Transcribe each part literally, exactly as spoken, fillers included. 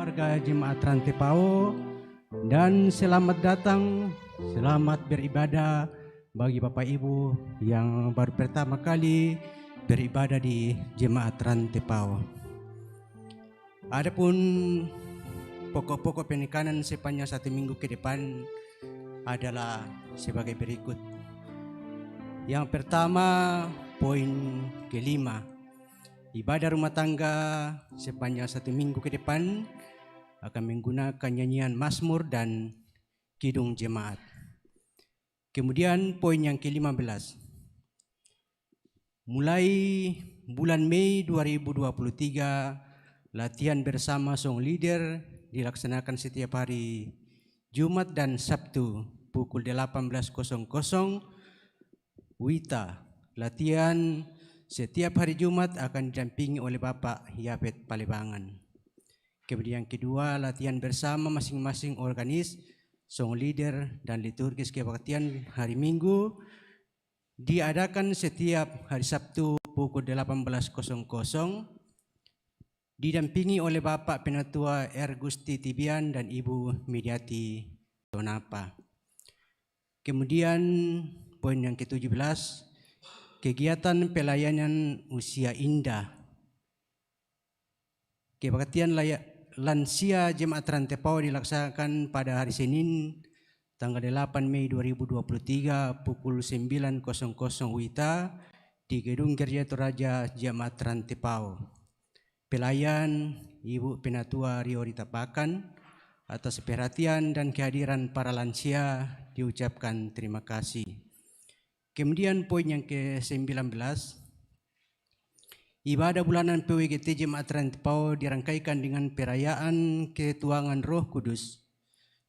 Warga Jemaat Rantepao, dan selamat datang, selamat beribadah bagi Bapak Ibu yang baru pertama kali beribadah di Jemaat Rantepao. Adapun pokok-pokok penekanan sepanjang satu minggu ke depan adalah sebagai berikut. Yang pertama, poin kelima. Ibadah rumah tangga sepanjang satu minggu ke depan akan menggunakan nyanyian Mazmur dan Kidung Jemaat. Kemudian poin yang kelima belas. Mulai bulan Mei dua ribu dua puluh tiga, latihan bersama song leader dilaksanakan setiap hari Jumat dan Sabtu pukul delapan belas kosong kosong WITA. Latihan setiap hari Jumat akan didampingi oleh Bapak Yafet Palebangan. Kemudian yang kedua, latihan bersama masing-masing organis, song leader, dan liturgis kebaktian hari Minggu diadakan setiap hari Sabtu pukul delapan belas kosong kosong, didampingi oleh Bapak Penatua R Gusti Tibian dan Ibu Mediati Tonapa. Kemudian poin yang ketujuh belas, kegiatan pelayanan usia indah. Kebaktian laya-, lansia Jemaat Rantepao dilaksanakan pada hari Senin, tanggal delapan Mei dua ribu dua puluh tiga, pukul sembilan kosong kosong WITA di Gedung Gereja Toraja Jemaat Rantepao. Pelayan, Ibu Penatua Rio Ritapakan, atas perhatian dan kehadiran para lansia diucapkan terima kasih. Kemudian poin yang kesembilan belas, ibadah bulanan P W G T Jemaat Rantepao dirangkaikan dengan perayaan ketuangan Roh Kudus,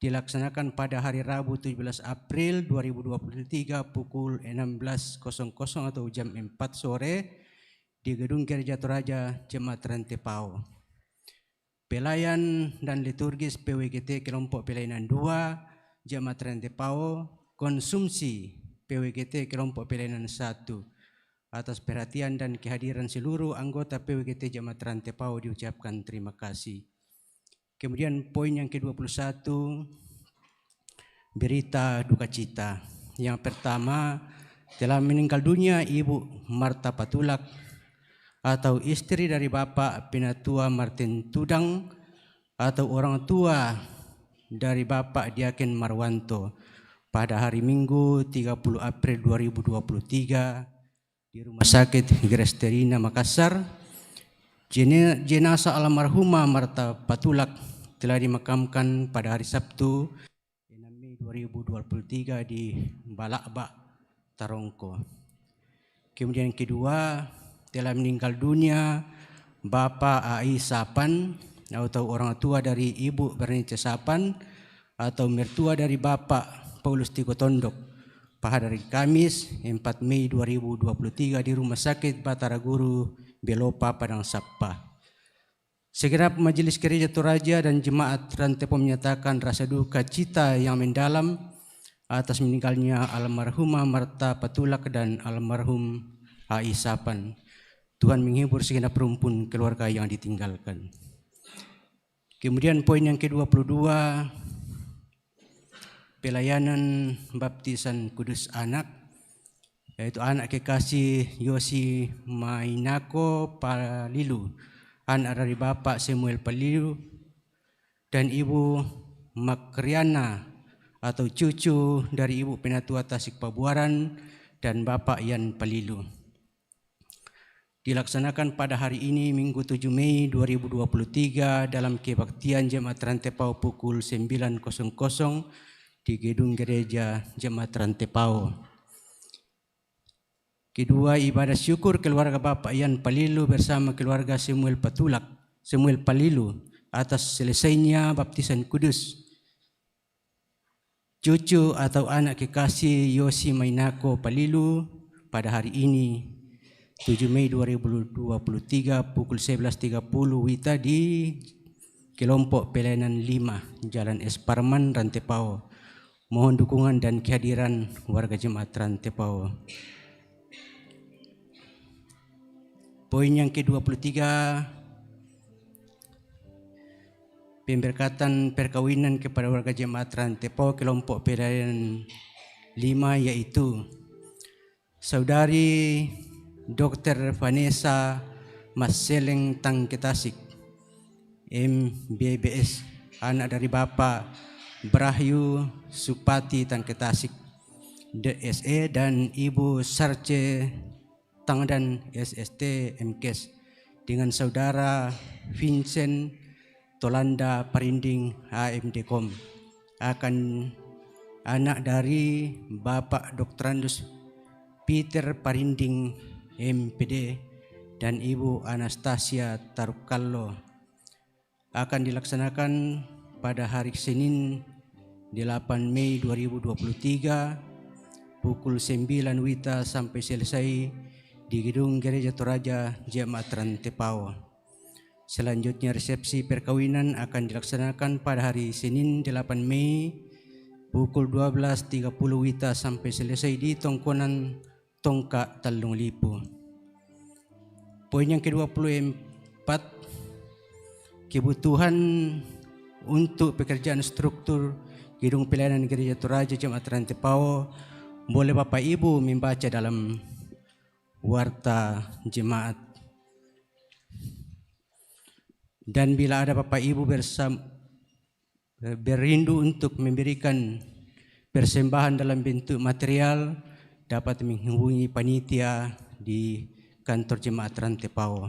dilaksanakan pada hari Rabu tujuh belas April dua ribu dua puluh tiga pukul enam belas kosong kosong atau jam empat sore di Gedung Gereja Toraja Jemaat Rantepao. Pelayan dan liturgis P W G T Kelompok Pelayanan dua Jemaat Rantepao, konsumsi P W G T Kelompok Pelayanan satu. Atas perhatian dan kehadiran seluruh anggota P W G T Jemaat Rantepao diucapkan terima kasih. Kemudian poin yang kedua puluh satu, berita duka cita. Yang pertama, telah meninggal dunia Ibu Marta Patulak atau istri dari Bapak Penatua Martin Tudang atau orang tua dari Bapak Diaken Marwanto pada hari Minggu tiga puluh April dua ribu dua puluh tiga di Rumah Sakit Gresterina Makassar. Jene-, jenazah almarhumah Marta Patulak telah dimakamkan pada hari Sabtu enam Mei dua ribu dua puluh tiga di Balakbak, Tarongko. Kemudian kedua, telah meninggal dunia Bapak A I Sapan atau orang tua dari Ibu Bernice Sapan atau mertua dari Bapak Paulus Tiko Tondok pada hari Kamis empat Mei dua ribu dua puluh tiga di Rumah Sakit Batara Guru Belopa, Padang Sappa. Segenap Majelis Gereja Toraja dan Jemaat Rantepao menyatakan rasa duka cita yang mendalam atas meninggalnya almarhumah Marta Patulak dan almarhum A I Sapan. Tuhan menghibur segenap rumpun keluarga yang ditinggalkan. Kemudian poin yang kedua puluh dua, pelayanan baptisan kudus anak, yaitu anak kekasih Yosi Mainako Palilu, anak dari Bapak Samuel Palilu, dan Ibu Makriana atau cucu dari Ibu Penatua Tasik Pabuaran dan Bapak Yan Palilu. Dilaksanakan pada hari ini, Minggu tujuh Mei dua ribu dua puluh tiga, dalam kebaktian Jemaat Rantepao pukul sembilan kosong kosong di Gedung Gereja Jemaat Rantepao. Kedua, ibadah syukur keluarga Bapak Yan Palilu bersama keluarga Samuel Patulak, Samuel Palilu, atas selesainya baptisan kudus cucu atau anak kekasih Yosi Mainako Palilu pada hari ini, tujuh Mei dua ribu dua puluh tiga, pukul sebelas tiga puluh WITA di kelompok pelayanan lima, Jalan Es Parman, Rantepao. Mohon dukungan dan kehadiran warga jemaat Rantepao. Poin yang kedua puluh tiga, P Pemberkatan perkawinan kepada warga jemaat Rantepao kelompok pelayanan lima, yaitu Saudari Doktor Vanessa Maseleng Tangketasik, M B B S, anak dari Bapak Brahyu Supati Tangketasik, D S E, dan Ibu Sarce Tangdan, S S T, M Kes, dengan Saudara Vincent Tolanda Parinding, A M D Kom, akan anak dari Bapak Doktorandus Peter Parinding, M P D, dan Ibu Anastasia Tarukallo, akan dilaksanakan pada hari Senin, delapan Mei dua ribu dua puluh tiga, pukul sembilan wita sampai selesai di Gedung Gereja Toraja Jemaat Rantepao. Selanjutnya, resepsi perkawinan akan dilaksanakan pada hari Senin, delapan Mei, pukul dua belas tiga puluh wita sampai selesai di Tongkonan Tongka Tallung Lipu. Poin yang kedua puluh empat, kebutuhan untuk pekerjaan struktur Gedung Pelayanan Gereja Toraja Jemaat Rantepao. Boleh Bapak Ibu membaca dalam warta jemaat. Dan bila ada Bapak Ibu bersam-, berindu untuk memberikan persembahan dalam bentuk material, dapat menghubungi panitia di kantor jemaat Rantepao.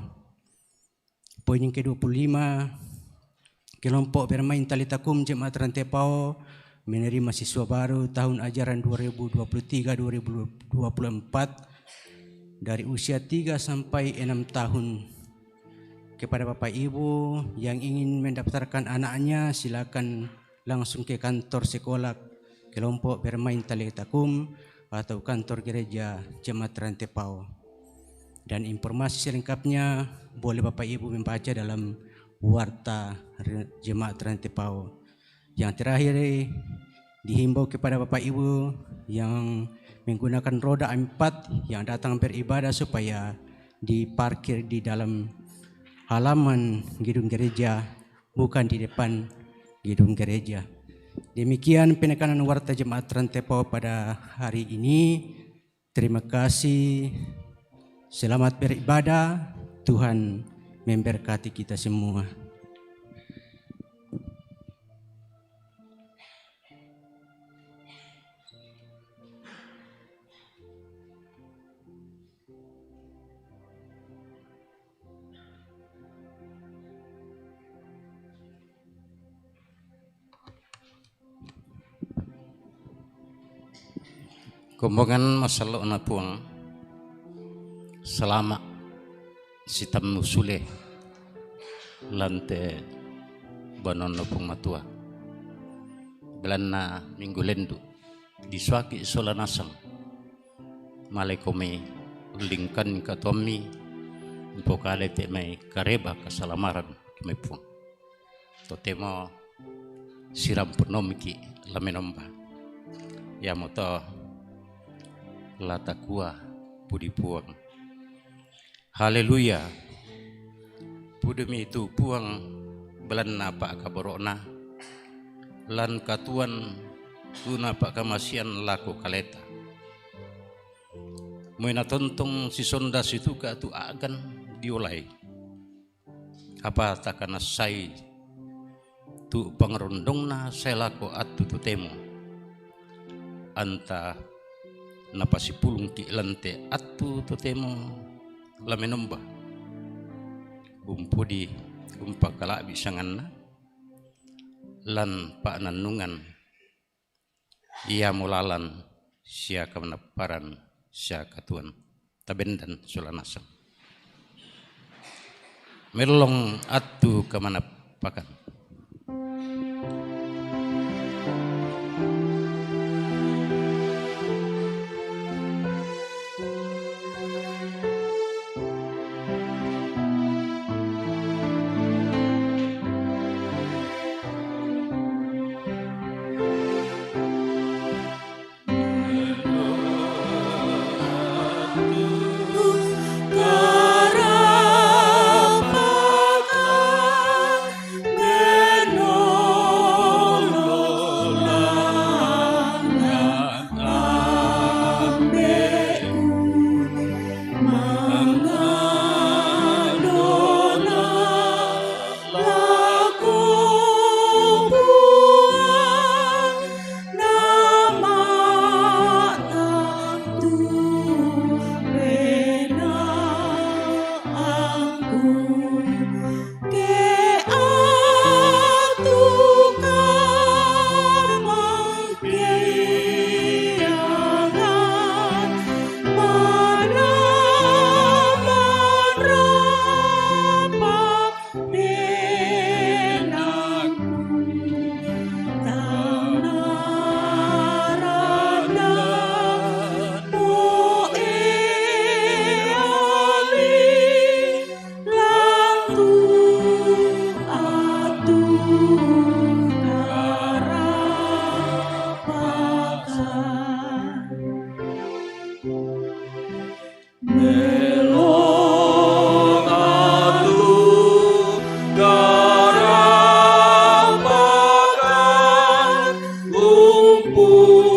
Poin yang kedua puluh lima, kelompok bermain tali takum jemaat Rantepao menerima siswa baru tahun ajaran dua ribu dua puluh tiga dua ribu dua puluh empat dari usia tiga sampai enam tahun. Kepada Bapak Ibu yang ingin mendaftarkan anaknya, silakan langsung ke kantor sekolah kelompok bermain tali takum atau kantor gereja jemaat Rantepao. Dan informasi selengkapnya boleh Bapak Ibu membaca dalam warta re-, jemaat Rantepao. Yang terakhir, dihimbau kepada Bapak Ibu yang menggunakan roda empat yang datang beribadah supaya diparkir di dalam halaman gedung gereja, bukan di depan gedung gereja. Demikian penekanan warta jemaat Rantepao pada hari ini. Terima kasih. Selamat beribadah. Tuhan memberkati kita semua. Kombongan masallo'na Puang, salama' sitammu sule lan te banuanna Puang Matua. Belanna minggu lendu', disuaki' sola nasang. Malaiko mai ullingkan katuoammi, umpokadai te mai kareba kasalamaran mai Puang. Totemo sirampunnommiki' la menomba. Iamoto la takua, "Pudi Puang." Haleluya! Pudumi tu Puang belanna pa'kaboro'na, lan katuoan tu napa'kamasean lako kaleta. Moi natontong sisonda situka' tu a'gan diolai. Apa takanassai tu pangrondongna sae lako attu totemo. Anta napasipulungki' lan te attu totemo la menomba. Umpudi umpakala'bi' sanganna lan pa'nannungan. Iamo lalan sia kamanapparan sia katuoan. Tabendan sola nasang. Mellong attu kamanappakan. Atu, atu, karapakan. Melong atu, karapakan, kumpulung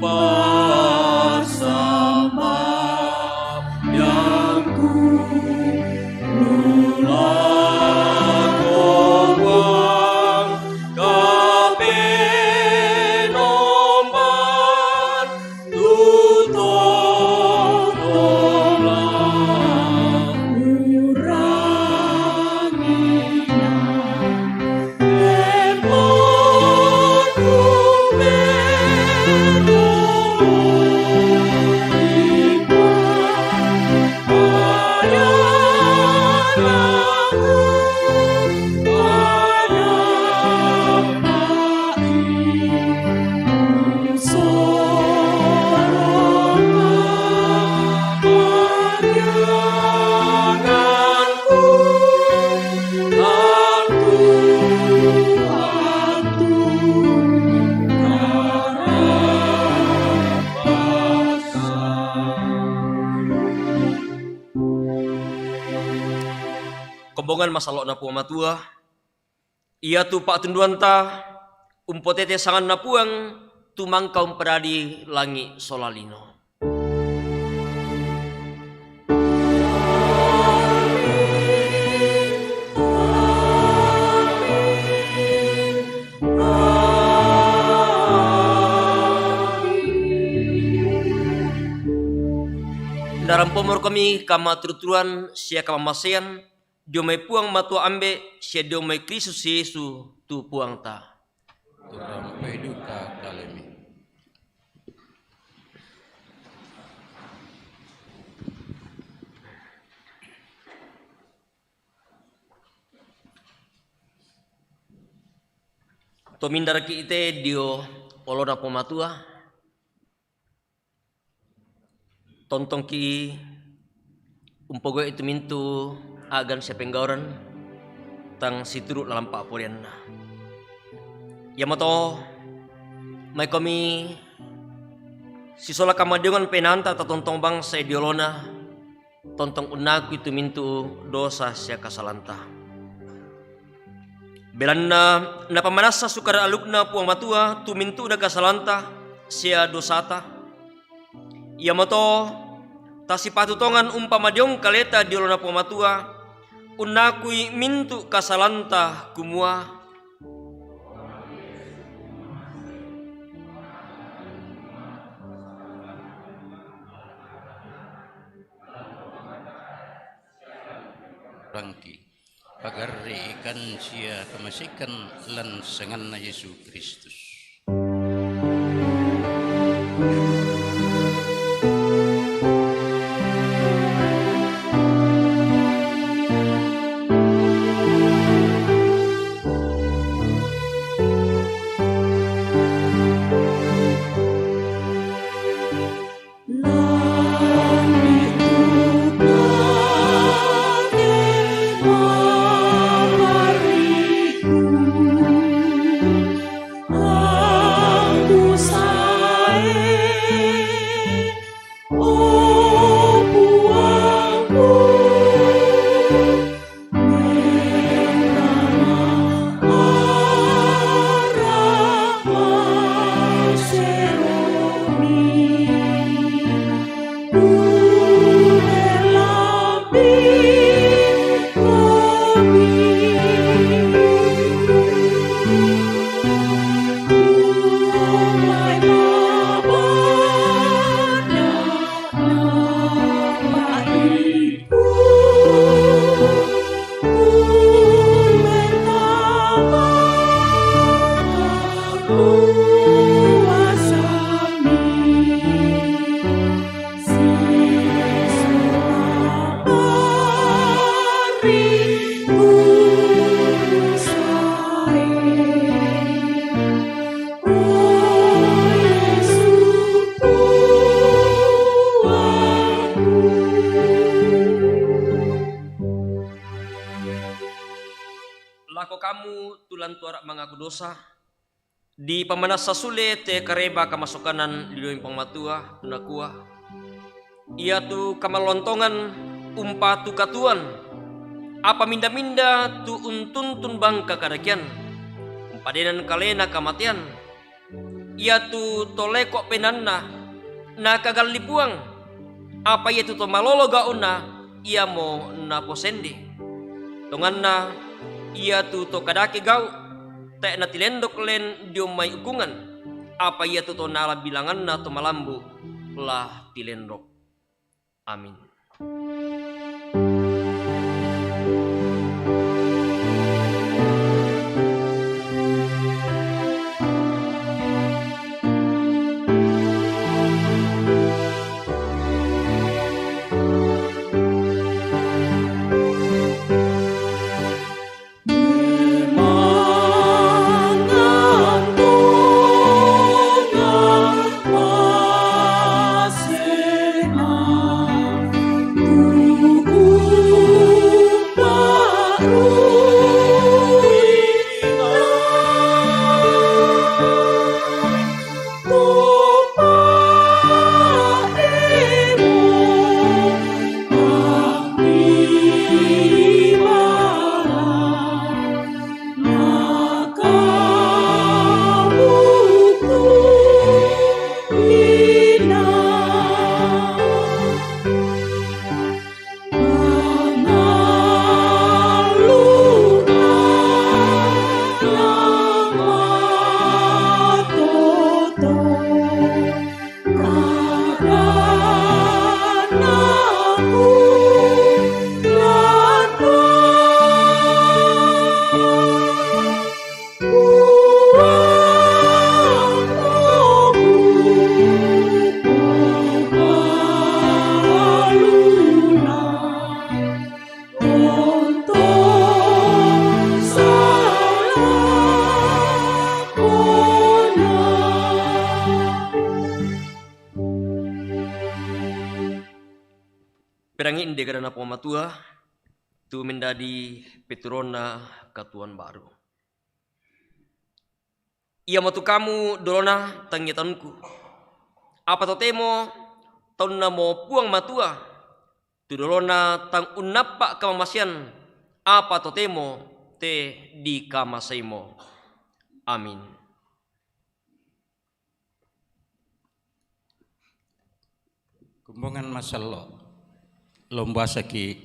pasambayangku, lulah kobang kapenomban, tutong tonglah urangina. Kombongan masallo' na Puang Matua, iatu pa'tunduanta umpotete sanganna Puang, tumangka umpadadi langi' sola lino. Narampomorokomi kamaturu-turuan sia kamamasean dio mai Puang Matua Ambe' sia dio mai Kristus Yesu tu Puangta. Turampai duka kalemi. Tomindaraki' te dio olona Puang Matua, tontongki' umpogau'i tu mintu' a'gan sia penggauran tang situru' lalan pa'polianna. Iamoto maikomi sisola kamadiongan penaanta tatontong bangsa dio olona, tontong unnakui tu mintu' dosa sia kasalanta. Belanna napamanassa Sukaran Alukna Puang Matua tu mintu'na kasalanta sia dosata. Iamoto tasipatu tongan umpamadiong kaleta dio olona Puang Matua, unnakui mintu' kasalanta, kumua, Rangki, pagarri'kan sia kamasekan lan sanganna Yesu Kristus. Lako kamu tu lantuara mangaku dosa, dipamanassa sule te kareba kamasokanan ri lino Puang Matua, nakua: Iatu kamalontongan umpatu katuoan, apa minda-minda tu untuntun bangka kadakean, umpadenan kalena kamatean. Iatu to leko penaanna nakagalli Puang, apa iatu to malolo gau'na iamo naposende. Tonganna, iatu to kadake gau' tae' natilendok len dio mai ukungan, apa iatu to nala bilanganna to malambu la tilendok. Amin. Perangi inde kadana Puang Matua, tu mendadi peturonna katuoan baru. Iamo tu kamu dolona tangia taunku, apa totemo taunnamo Puang Matua, tu dolona tang unnappa kamamasean, apa totemo te dikamaseimo. Amin. Kumbongan masallo', lombasaki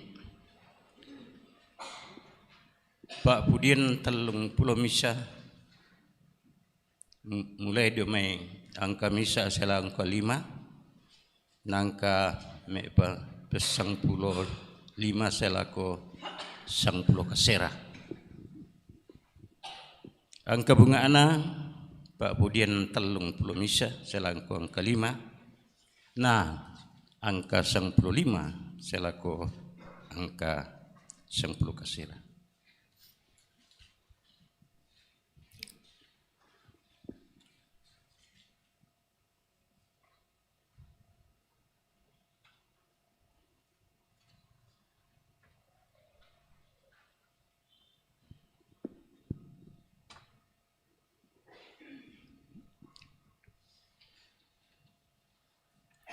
pa'pudian tellung pulo misa, m-, mulai dio mai angka misa selaku lima, nangka me'pa pessangpulo lima selaku sangpulo kasera. Angka bunga'na pa'pudian tellung pulo misa selaku angka lima, na angka sangpulo lima selaku angka sangpulo kasera.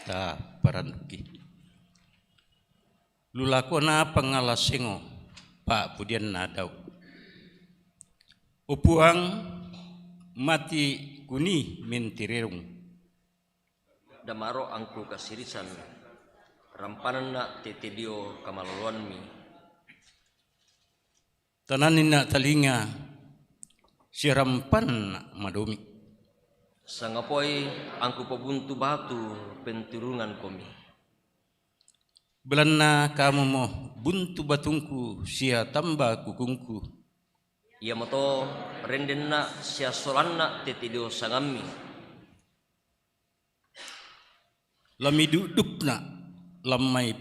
Ta parannuki. Lulakona pangala sengo, pa'pudianna Daud. O Puang, mati kuni mentirerung. Damaro angku kasirisan, rampananna tete dio kamaloloanmi. Tananninna talinga, sirampanna madomi. Sangapoi angku pabuntu batu pentirerungankomi. Belanna kamumo buntu batungku sia tamba kukungku. Iamoto rendenna sia solanna tete dio sangammi. Lamidu'dukna lammai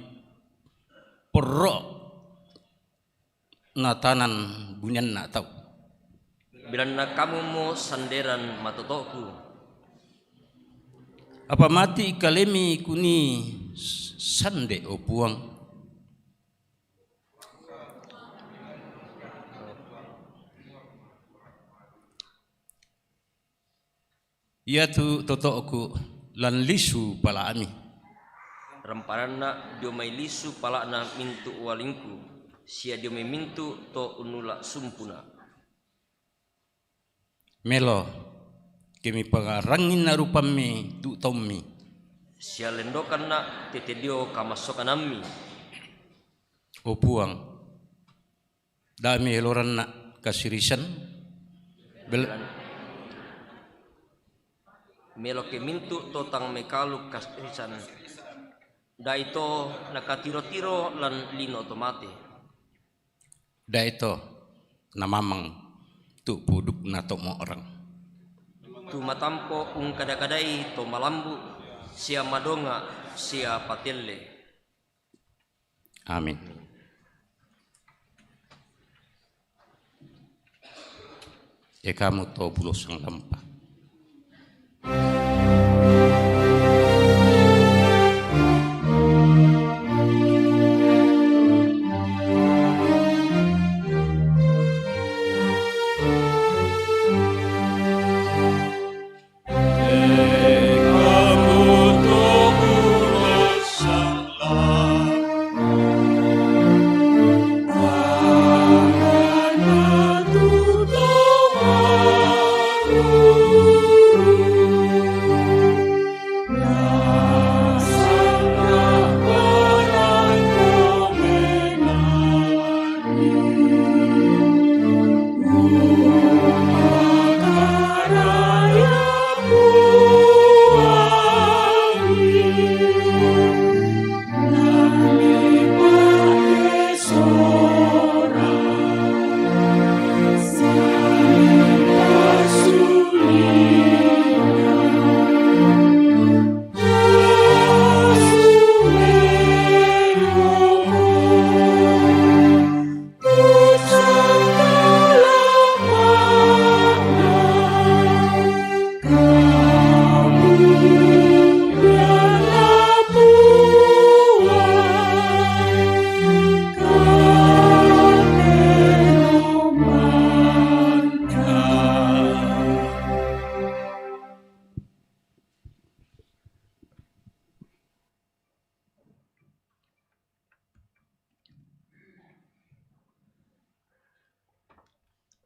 porro natanan bunianna tau. Belanna kamumo sanderan matoto'ku. Apa mati kalemi kuni sande, o Puang. Iatu toto'ku lan lisu pala'mi. Rampananna dio mai lisu pala'na mintu' ualingku, sia dio mai mintu' to unnula' sumpuna'. Melo, ke mipangarangnginna rupammi tu' taummi. Sia lendokanna tete dio kamassokanammi. O Puang, da' mieloranna kasirisan. Bel- Meloke mintu' to tang mekalu kasirisan. Daito nakatiro-tiro lan lino to mate. Daito namamang tu' pudukna to mo'rang. Tu matampo ungkada-kadai to malambu', sia madonga', sia patelle. Amin. E kamu to bulo sanglampa.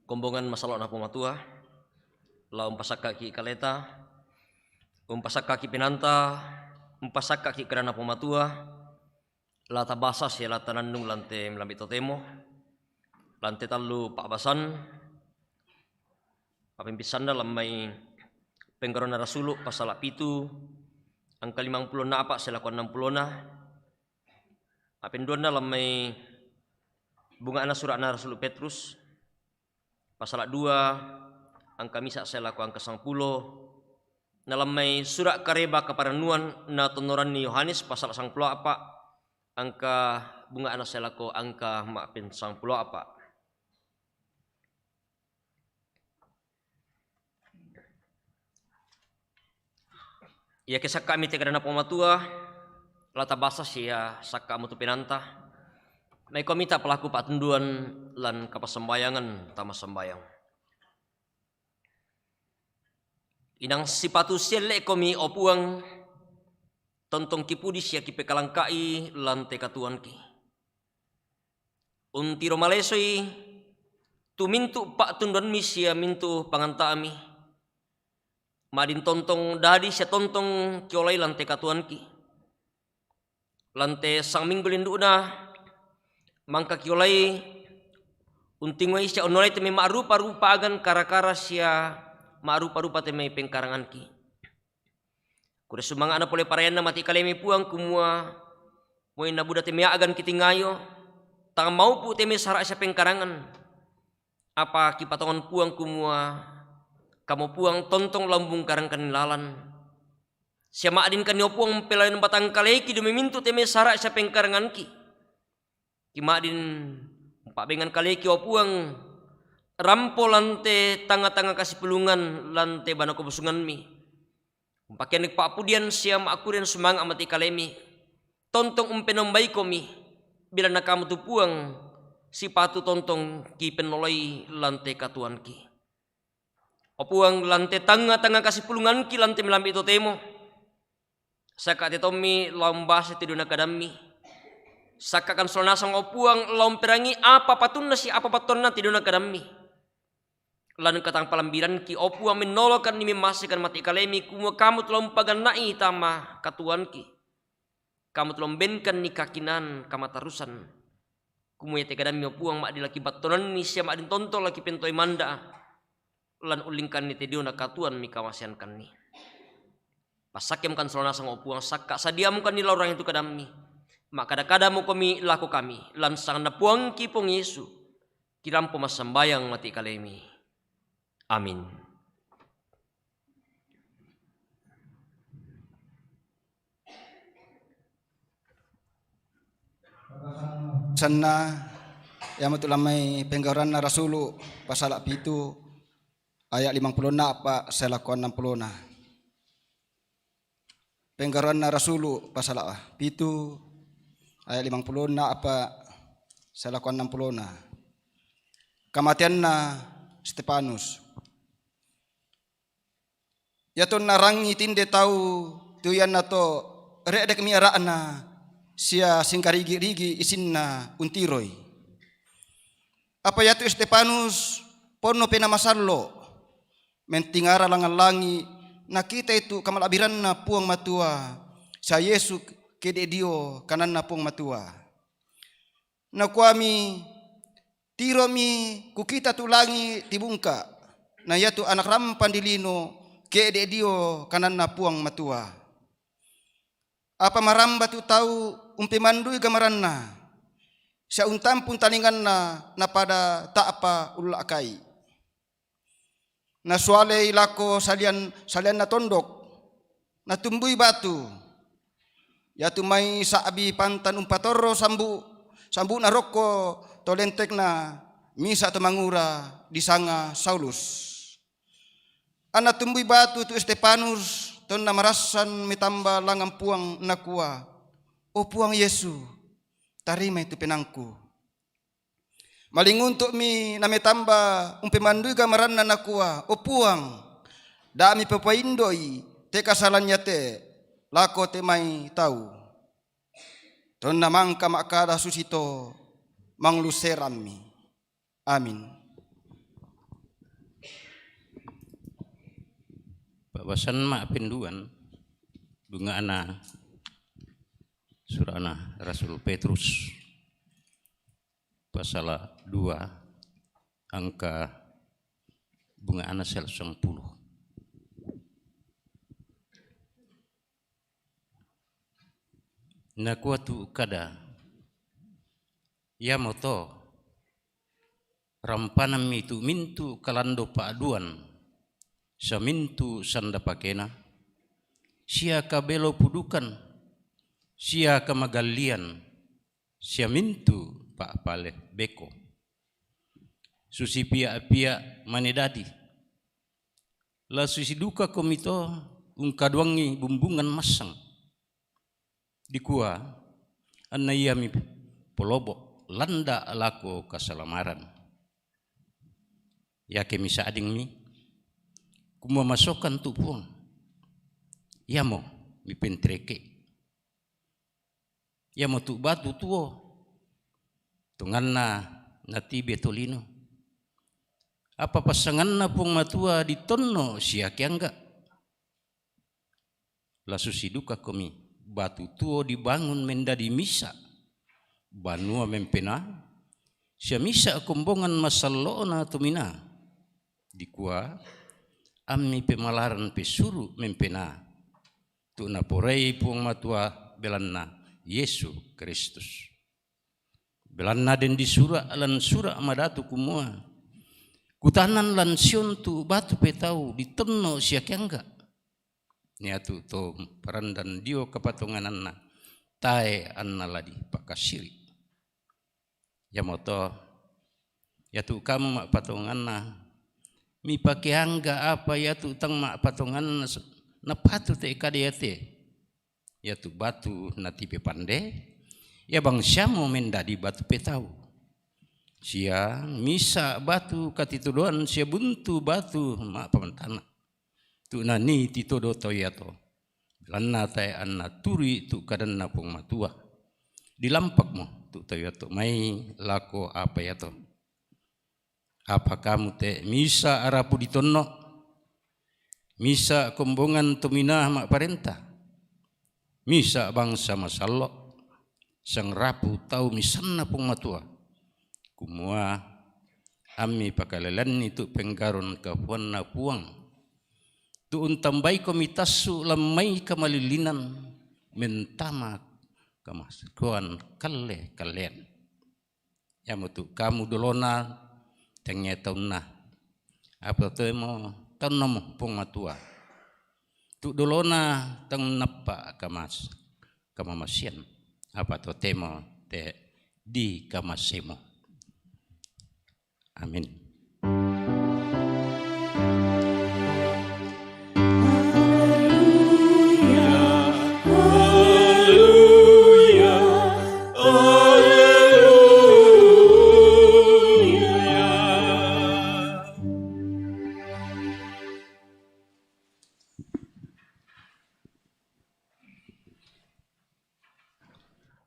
Kombongan masalo'na Puang Matua, la umpasakkaki kaleta, umpasakkaki penaanta, umpasakkaki kadanna Puang Matua, la tabasa sia la tanannung lan te melambi' totemo, lan te tallu pa'basan, ma'pempissanna lan mai Penggaronna Rasulu' pasala pitu angka limangpulo na apa' sia lako annang pulona, Ma'penduanna lan mai bunga'na sura'na Rasulu' Petrus, pasala dua, angka misa' sae lako angka sangpulo, na lan mai sura' kareba kaparennuan natonnoranni Yohanes, pasala sangpulo apa', angka bunga'na sae lako angka ma'pensangpulo apa'. Iake sakka'mi te kadanna Puang Matua, la tabasa sia sakka'mu tu penaanta. Maikomi tapalaku pa'tunduan lan kapassambayangan tama sambayang. Inang sipatu sielle'komi, o Puang, tontong kipudi sia kipekalangka'i lan te katuoanki. Untiro malesoi tu mintu' pa'tunduammi sia mintu' panganta'mi. Ma'din tontong dadi sia tontong kiolai lan te katuoanki. Lan te sangminggu lindu'na mangka kiolai untingoi sia unnolai te mai ma'rupa-rupa agan kara-kara sia ma'rupa-rupa te mai pengkaranganki. Kuda sumanga'na pole parayanna mati kalemi, Puang, kumua moi nabuda te mai agan kitingayo, tang maupu' te mai sara' sia pengkarangan. Apa kipatongan, Puang, kumua Kamu, Puang, tontong la umbungkarangkanni lalan. Sia ma'dinkanni, o Puang, umpelain batang kaleki demi mintu' te mai sara' sia pengkaranganki. Kima'din umpa'bengan kaleki, o Puang, rampo lan te tangnga-tangnga kasipulungan lan te bana kobusungammi. Umpakeanni pa'pudian sia ma'kurian sumanga' mati kalemi. Tontong umpenombaikomi, belanna Kamu tu Puang, sipatu tontong kipennoloi lan te katuoanki. O Puang, lan te tangnga-tangnga kasipulunganki lan te melambi' totemo. Saka' te tommi la umbasa te diona kadammi. Saka' kan sola nasang, o Puang, la umperangi apa patunna sia apa battuanna te diona kadammi. Lan katang palambiranki, o Puang, mennolokanni memmasekan mate kalemi, kumua kamu tu la umpaganna'i tama katuoanki. Kamu tu la umbenkanni kakinaan kamatarusan. Kumua iate kadammi, o Puang, ma'din laki battonanni sia ma'din tonto laki pentoi manda'a, lan ullingkanni te diona katuoan mikamaseankanni. Passakkemkan sola nasang, o Puang, sakka' sadiamukanni la urangi tu kadammi. Ma'kada-kadamukomi lako kami, lan sanganna Puangki Puang Yesu, kirampo massambayang mate kalemi. Amin. Sanna, iamatu lammai Penggauranna Rasulu, pasala pitu, aya' limangpulonna a'pa' sae lako annangpulona. Penggauranna Rasulu, pasala pitu, aya' limangpulonna a'pa' sae lako annangpulona. Kamateanna Stefanus. Iatonna rangi tinde tau, tu iannato re'dekmi ara'na sia singkarigi-rigi isinna untiroi. Apa iatu Stefanus ponno penaa masallo', mentingara langngan langi', nakitai tu kamala'biranna Puang Matua, sia Yesu ke'de' dio kananna Puang Matua. Nakuami, "Tiromi kukita tu langi' tibungka', na iatu Anak rampang ri lino ke'de' dio kananna Puang Matua." Apa maramba tu tau umpemandui gamaranna, sia untampung talinganna napada ta'pa ulla'kai. Nasualei lako salian-, salianna tondok, natumbui batu. Iatu mai sa'bi pantan umpatorro sambu-, sambu'na rokko to lentekna, misa' to mangura disanga Saulus. Anna tumbui batu tu Stefanus, tonna marassan metamba langngan Puang, nakua, "O Puang Yesu, tarimai tu penaangku." Malinguntu'mi nametamba umpemandui gamaranna, nakua, "O Puang, da' mipapaindo'i te kasalan iate lako te mai tau." Tonna mangka ma'kada susito, mangluserammi. Amin. Pa'basan ma'penduan, bunga'na sura'na Rasul Petrus, pasala dua, angka bunga'na sel sangpulo. Nakua tu kada, "Iamoto, rampanammi tu mintu' kalando pa'duan, sia mintu' sanda pakena, sia kabelo pudukan, sia kamagallian, sia mintu' pa'pale beko. Susi pia'-pia' mane dadi. La susi dukakomi to ungkaduangi bumbungan massang." Dikua, "Anna iami polobo' landa' lako kasalamaran. Iake misa'dingmi, kumua masokan tu Puang, iamo mipentereke. Iamotu batu tuo, tonganna natibe tolino. Apa passanganna Puang Matua ditonno siakeangga'. La susi dukakomi, batu tuo dibangun mendadi misa' banua mempena, sia misa' kombongan masallo'na tominaa. Dikua, ammi pemalaran pesuru' mempena, tu naporai Puang Matua belanna Yesu Kristus. Belanna den disura' lan Sura' Madatu kumua, 'Kutanan lan Sion tu batu petau ditonno siakeangga'. Iatu to parandan dio kapatongananna, tae' anna la dipakasiri'.' Iamoto, iatu kamu ma'patonganna, mipakeangga' apa iatu tang ma'patonganna s-, napatu te kade iate. Iatu batu natibe pande, ia bangsiamo mendadi batu petau. Sia misa' batu katitodoan sia buntu batu ma'pamantana', tu' nanii titodo tau iato, belanna tae' anna turu'i tu kadanNa Puang Matua. Dilampakmo tu tau iato mai lako apa iato. Apa kamu te misa' rapu ditonno', misa' kombongan tominaa ma'parenta, misa' bangsa masallo', sangrapu tau misanNa Puang Matua, kumua ammi pakalelanni tu penggaron kapuanNa Puang, tu untambaikomi tassu' lan mai kamalillinan mentama kamasekoan kalle-kallean. Iamotu kamu dolona tengngae taunna, apa totemo taunnamu Puang Matua. Tu dolona tang nappa kamas-, kamamasian, apa totemo te dikamasemu. Amin.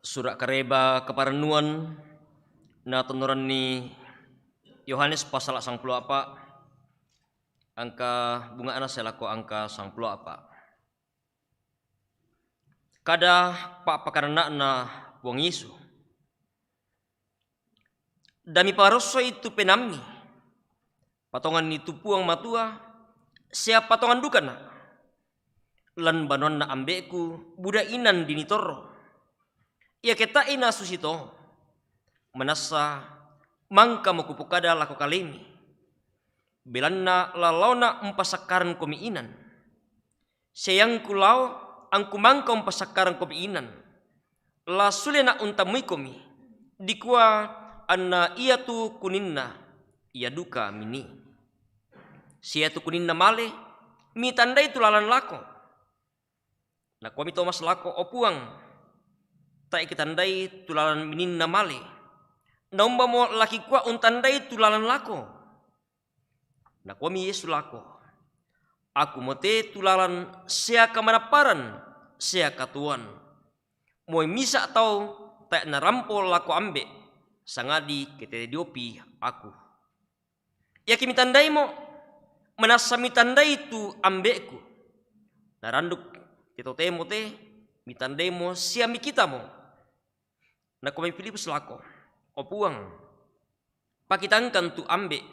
Sura' Kareba Kaparennuan natonnoranni Yohanes pasala sangpulo a'pa', angka bunga'na sae lako angka sangpulo a'pa'. Kada pa'pakananna'na Puang Yesu. Da miparossoi tu penaammi, patonganni tu Puang Matua, sia patongan dukana'. Lan banuanna Ambe'ku buda inan dinitorro. Iake tae' nasusito, manassa mangkamo kupokada lako kalemi, belanna lalaona umpasakkarengkomi inan. Sia iangku lao angku mangka umpasakkarengkomi inan, la sulena' untammuikomi, dikua anna iatu kuninna, ia duka minii. Sia iatu kuninna male, mitandai tu lalan lako. Nakuami Tomas lako, "O Puang, tae' kitandai tu lalan mininna male. Naumbamo la kikua untandai tu lalan lako?" Nakuami Yesu lako, "Akumo te tu lalan sia kamanapparan sia katuoan. Moi misa' tau tae' narampo lako Ambe', sangadi ke tediopi Aku. Iake mitandaimo, manassa mitandai tu Ambe'ku. Naranduk te totemo te, mitandaimo sia mikitamo." Nakuami Filipus lako, "O Puang, pakitangkan tu Ambe',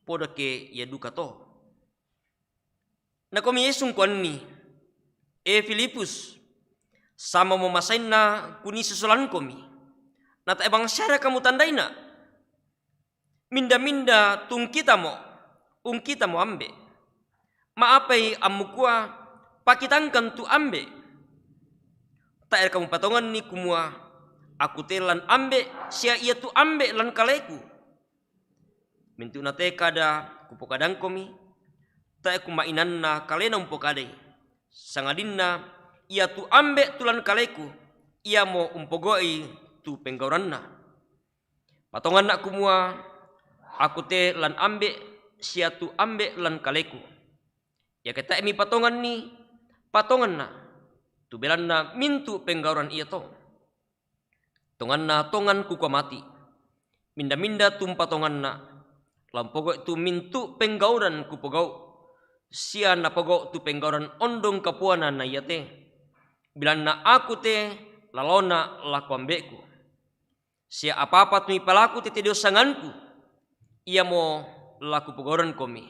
podake ia dukato." Nakuami Yesu kuanni, "E Filipus, samamo masainna kunii sosolankomi, natae' bangsiaraka mutandaina? Minda-minda tu ungkitamo, ungkitamo Ambe'. Maapai ammukua, 'Pakitangkan tu Ambe''? Tae'raka mupatonganni kumua Aku te lan Ambe' sia iatu Ambe' lan Kaleku? Mintu'na te kada Kupokadangkomi, tae' kumainanna kalena umpokadai, sangadinna iatu Ambe' tu lan Kaleku, iamo umpogau'i tu penggauranna. Patonganna kumua Aku te lan Ambe' sia tu Ambe' lan Kaleku. Iake tae' mipatonganni, patonganna, tu belanna mintu' penggauran iato. Tonganna tongan Kukua mati', minda-minda tu umpatonganna, la umpogau'i tu mintu' penggauran Kupogau', sia napogau' tu penggauran ondong kapuana na iate, belanna Aku te lalona lako Ambe'ku. Sia apa-apa tu mipalaku tete dio sanganKu, iamo la Kupogaurankomi,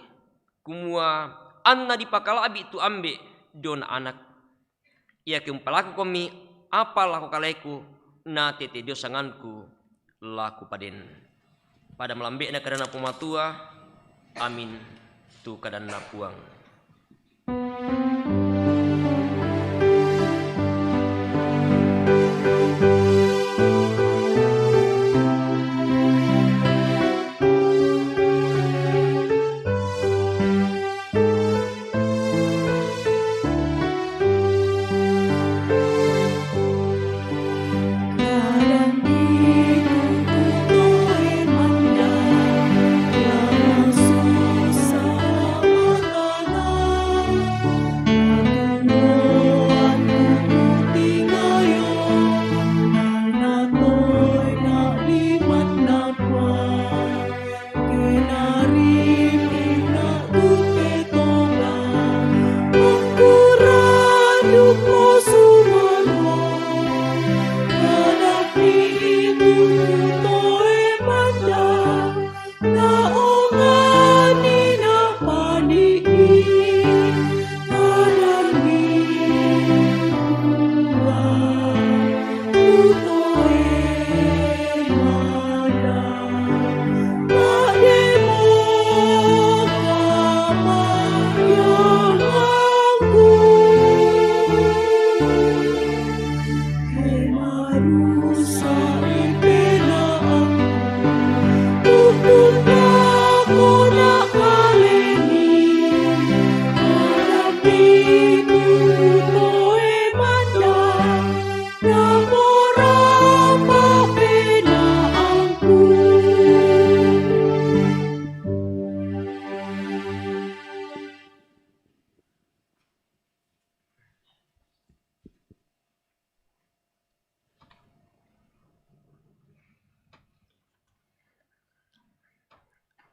kumua anna dipakala'bi' tu Ambe' diona Anak. Iake umpalakukomi apa lako Kaleku na tete dio sanganKu, la Kupaden. Pada malambe'na kadanNa Puang Matua. Amin. Tu kadanNa Puang.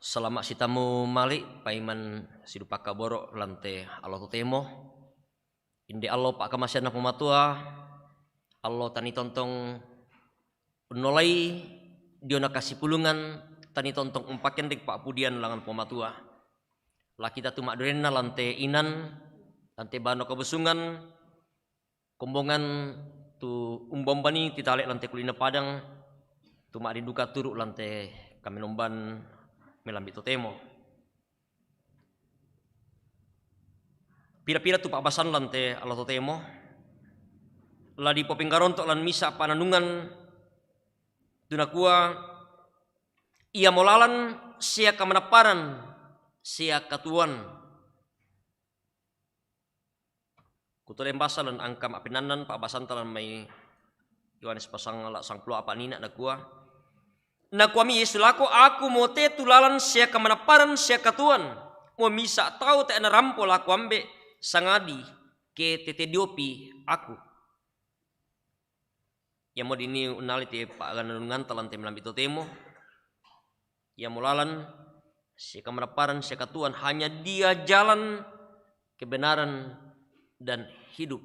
Salama' sitamu mali' paiman sidupa kaboro' lan te allo totemo. Inde allo pa'kamasianna Puang Matua, allo tani tontong unnolai diona kasipulungan, tani tontong umpakendek pa'pudian langngan Puang Matua. Lakita tu ma'durenna lan te inan, lan te bano kabusungan, kombongan tu umba-umbani titale' lan te kulina padang, tu ma'dinduka turu' lan te kamenomban melambi' totemo. Pira-pira tu pa'basan lan te allo totemo, la dipopenggaronto' lan misa' pa'nannungan tu nakua, iamo lalan sia kamanapparan sia katuoan. Kutoleng basa lan angka ma'pennannan pa'basanta lan mai Yohanes pasangala' sangpulo apa' nina' nakua, nakuami Yesu lako, aku mo te tu lalan sia kamanapparan sia katuoan, mo misa' tau te'a narampo lako Ambe', sangadi ke tete diopi aku. Iamo dini unnali te pa'gananunganta lan te melambi' totemo. Iamo lalan sia kamanapparan sia katuoan, hanya Dia jalan, kebenaran, dan hidup.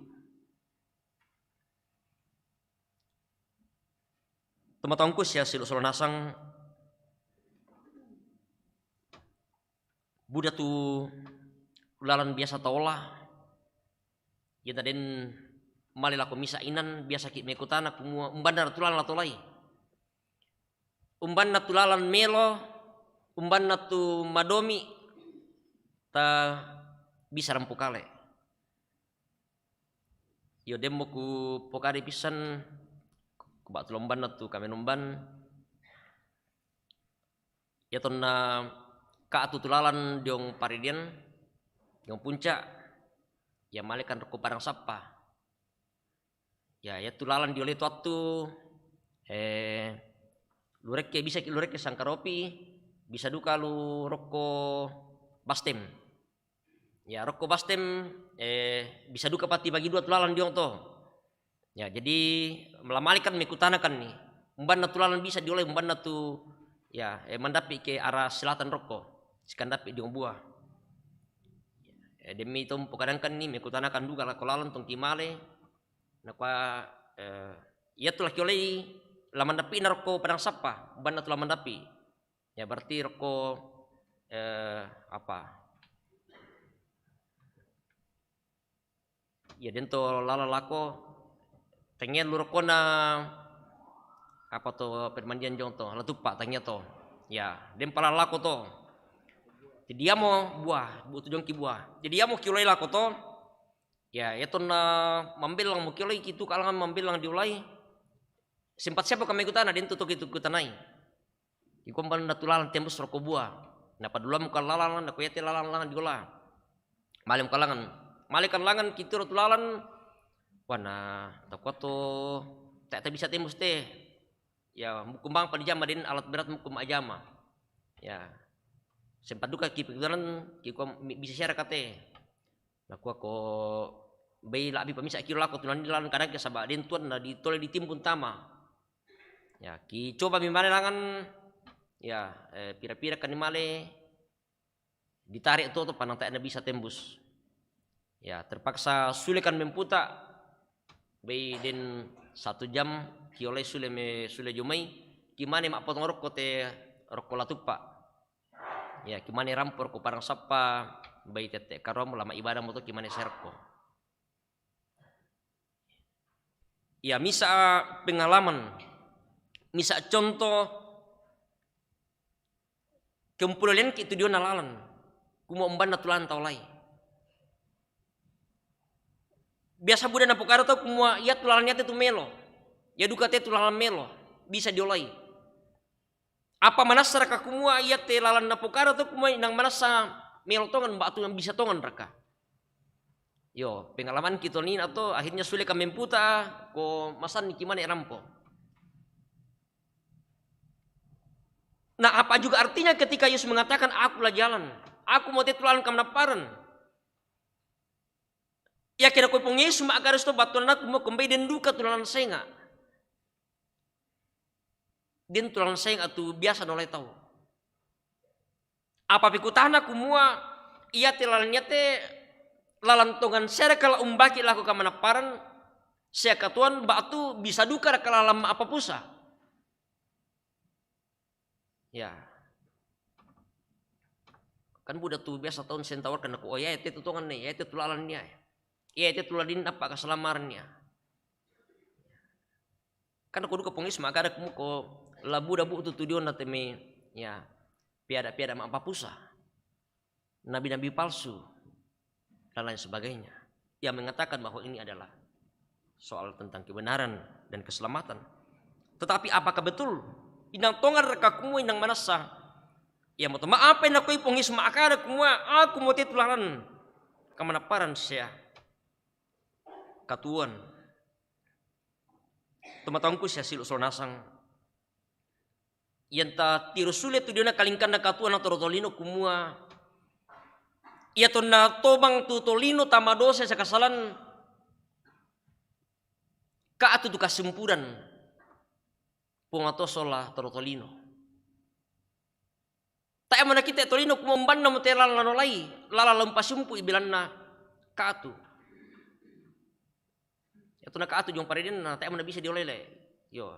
Tomatoangku sia silu' sola nasang, buda tu lalan biasa taola, iye taden male lako misa' inan, biasaki' mekutana kumua umbanna tu lalan la tolai. Umbanna tu lalan melo, umbanna tu madomi', ta bisa rampo kale. Iyo demmo kupokadai pissan, kuba'tu la umbanna tu kamenomban. Iya tonna ka'tu tu lalan diong Paridian, diong Punca', iya malekan rokko Padang Sappa. Ya, iya tu lalan diolai tu attu, eh, lurekke, bisaki lurekke Sangkaropi, bisa duka lu rokko Bastem. Ya, rokko Bastem, eh, bisa duka pati bagi dua tu lalan diong to. Ya, jadi la malekan mekutanakanni. Umbanna tu lalan bisa diolai, umbanna tu, ya, eh, mandappi ke arah selatan rokko. Sikandappi diong Bua. Eh, demmi to mupokadangkanni, mekutanakan duka lako lalan tongki male. Nakua, eh, iya tu la kiolai la mandappi'na rokko Padang Sappa, umbanna tu la mandappi. Ya, berarti rokko, eh, apa? Ya, den to lalan lako, tengnga lu rokkona, apa to, permandian jong to, Latuppa, tengnga to. Ya, den pala lako to. Jadi iamo Bua, butu jongki Bua. Jadi iamo kiolai lako to. Ya, iya tonna mambellang mo kiolai, kitu kalangan mambellang diolai. Sempat siapa kami kutana, den tu toki tu kutanai. Iko umbanna tu lalan tembus rokko Bua. Napadulammo ka lalan, nako iate lalan langan diola. Malem kalangan. Malekan langan kitiro tu lalan. Wana, takua to, tak, tak bisa tembus te. Ya, mukkung bang pa dijama, den alat berat mukkung majama. Ya. Sempat duka ki pikkiran, kiko mi-, bisa siara kate. Nakua ko, bei labbi pamisa kiro lako tunani lalan kadang ke saba den tuan na ditole ditimbun tama. Ya, kicoba mi male langan, ya, eh, pira-pira kani male, ditarik to, to panang tak bisa tembus. Ya, terpaksa sulekan memputa, bei den satu jam, kiolai sule me, sule jomai, kimane mappotong rokko te, rokko Latuppa. Ya, kimane rampo rokko Padang Sappa, bei tette karomu lama ibadah moto kimane serko. Ya, misa pengalaman, misa contoh, kempulalianki tu diona lalan, kumua umbanna tu lalan tau lai. Biasa buda napokada tau kumua, iya tu lalan iate tu melo, iya duka te tu lalan melo, bisa diolai. Apa manassaraka kumua iate lalan napokada to kumua inang manassa melo tongan, ba'tu bisa tongan raka? Yo, pengalamanki tolina to, akhirnya sule ka memputa, ko masanni kimane rampo. Nah, apa juga artinya ketika Yesus mengatakan, "Akulah jalan, aku mo te tu lalan kamanapparan"? Iya kira ko Puang Yesus makkada to, battuanna kumua ko mbei den duka tu lalan senga. Den tu lalan senga tu biasa nolai tau. Apa pe kutana kumua, iate lalan iate lalan tongan sia raka la umbaki lako kamanapparan sia katuoan, ba'tu bisa duka raka lalan ma'apapusa? Ya. Kan buda tu biasa tau sentaur kan aku, oh ya, iate tu tongan ni, iate tu lalan ni, iate tu ladin apa kasalamaran ni. Kan ko duka pong Yesus makkada kumuko, la buda bu'tu tu diona te me, ya, piada-piada ma'apapusa, nabi-nabi palsu, dan lain sebagainya, yang mengatakan bahwa ini adalah soal tentang kebenaran dan keselamatan. Tetapi apakah betul? Inang tongan raka kumua inang manassa? Ia mato ma'apa inang koi pong Yesus makkada kumua, aku mo te tu lalan kamanapparan sia katuoan. Tomatoangku sia silu' sola nasang, ianta tiru sule tu diona kalingkanna katuoan na toro tolino kumua, ia tonna tobang tu tolino tama dosa sia kasalan, ka'tu tu kasumpuran Puang Matua sola toro tolino. Tae' mo nakitte tolino kumua umbanna mo te lalan la nolai, lalan la umpasumpu'i belanna ka'tu. Iatu na ka'tu jong paredenna, tae' mo nabisa diolai le. Yo.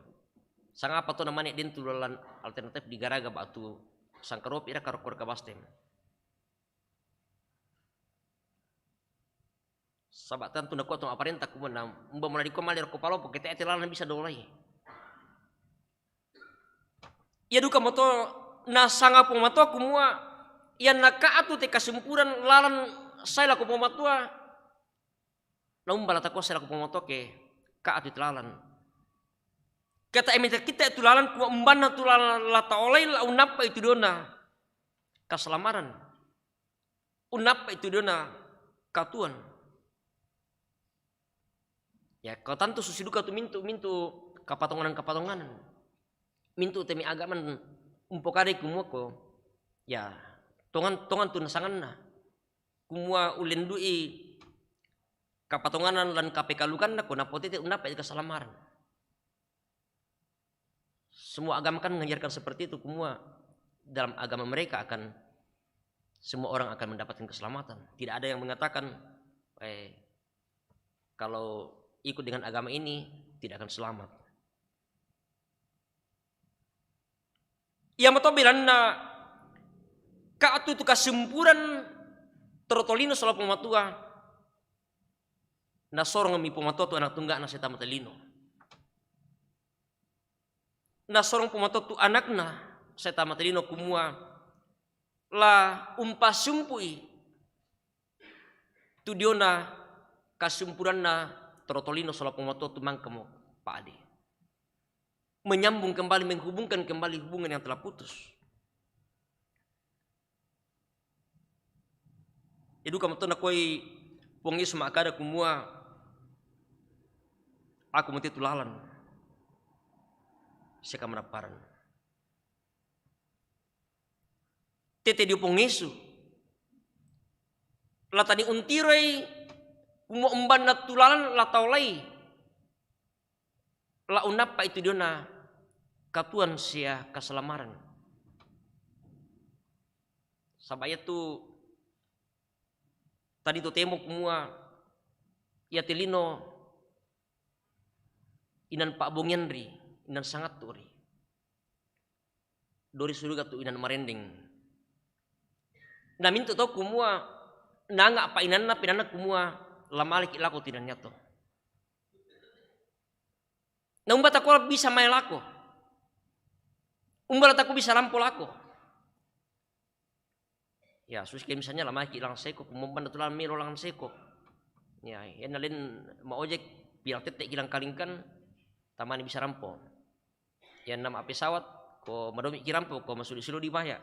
Sangapa to namane den tu lalan alternatif di garaga ba'tu sangkaropi raka rokko raka Bastem. Saba' tantu nakua to ma'parenta kumua, na umba mo la dikua male rokko palopo, ke te'e te lalan bisa dolai. Ia duka mo to nasanga Puang Matua kumua, ianna ka'tu te kasumpuran lalan sae lako Puang Matua, na umba la takua sae lako Puang Matua ke ka'tu te lalan. Ke tae' mita kitte tu lalan kumua umbanna tu lalan la taolai la unnappa'i tu diona kasalamaran. Unnappa'i tu diona katuoan. Ya, ko tantu susi duka tu mintu', mintu' kapatonganan-kapatonganan. Mintu' te me' agama umpokadai kumua ko, ya, tongan, tongan tu nasanganna. Kumua ullendu'i kapatonganan lan kapekalukanna ko napotete unnappa'i kasalamaran. Semua agama kan mengajarkan seperti itu, kumua dalam agama mereka akan, semua orang akan mendapatkan keselamatan. Tidak ada yang mengatakan, eh, kalau ikut dengan agama ini tidak akan selamat. Ia mato belanna ka'tu tu kasumpuran toro tolino sola Puang Matua, nasorongmi Puang Matua tu Anak Tungga'na sae tama te lino. Nasorong Puang Matua tu Anakna sae tama te lino kumua la umpasumpu'i tu diona kasumpuranna toro tolino sola Puang Matua tu mangkamo pa'de. Menyambung kembali, menghubungkan kembali hubungan yang telah putus. Ia duka mato nakoi Puang Yesus makkada kumua, aku mo te tu lalan sia kamanapparan. Tette dio Puang Yesus. La tani untiroi kumua umbanna tu lalan la taolai la unnappa'i tu diona katuoan sia kasalamaran. Saba' iatu tadi to temo kumua iate lino inan pa'bongian ri, inan sangattu ri. Dori suruga tu inan marendeng. Na mintu' tau kumua nanga' pa'inanna, pinanna kumua la maleki' lako tu inan yato. Na umba takua bisa mae lako? Umba la takua bisa lampo lako? Ya, susi ke misalnya la maleki' langan seko, kumua umbanna tu lalan melo langan seko. Ya, ianna len ma'ojek, pilang tette' ki langan kalingkan, tamani bisa rampo. Ianna ma'pesawat, ko madomi' ki rampo, ko masuli-suli dibaya'.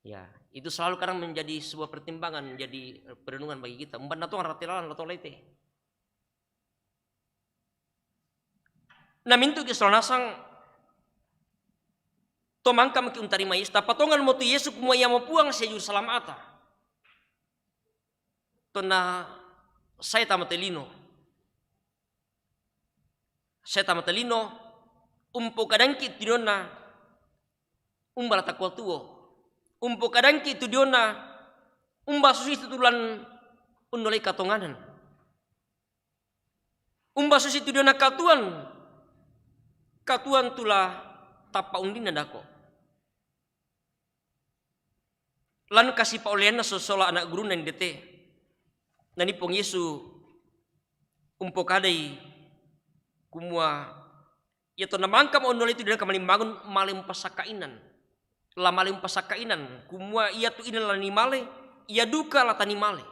Ya, itu selalu kadang menjadi sebuah pertimbangan, menjadi perenungan bagi kita. Umbanna tong rate lalan la taolai te. Na mintu' ki sola nasang, to mangka maki' untarima Yesu, tapatongan mo tu Yesu kumua iamo Puang sia Jurusalama'ta. Tonna sae tama te lino. Sae tama te lino, umpokadangki' tu diona, umba la takua tuo, Umpokadangki' tu diona, umba susi tu tulan unnolai katonganan. Umba susi tu diona katuoan, katuoan tu la tappa undinna dako'. Lan kasipa'oleanna sosola ana' gurunna indete. Nani Puang Yesu umpokadai kumua, iyato namangkamo unnolai tu diona kamalimbangun, male umpasakka'inan. La male umpasakka'inan, kumua iyatu inan la nimale, iya duka la tanimale.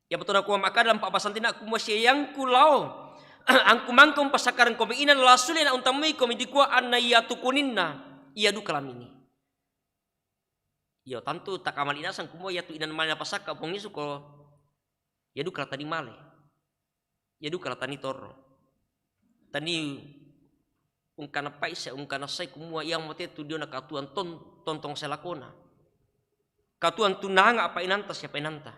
Iyamoto nakua ma'kada lampa' pasantena kumua, siayangku lao, angku mangka umpasakkarengkomi inan, la sule na' untamuikomi dikua anna iatu kuninna, iya duka la mini. Iyo, tantu takamali nasang kumua iatu inan male napasakka Puang Yesu ko iya duka la tanimale. Iya duka la tanitorro. Tani ungkanappa'i sia ungkanassai kumua iyamote tu diona katuoan ton-, tontong selakona. Katuoan tu naanga' pa'inanta sia pa'inanta.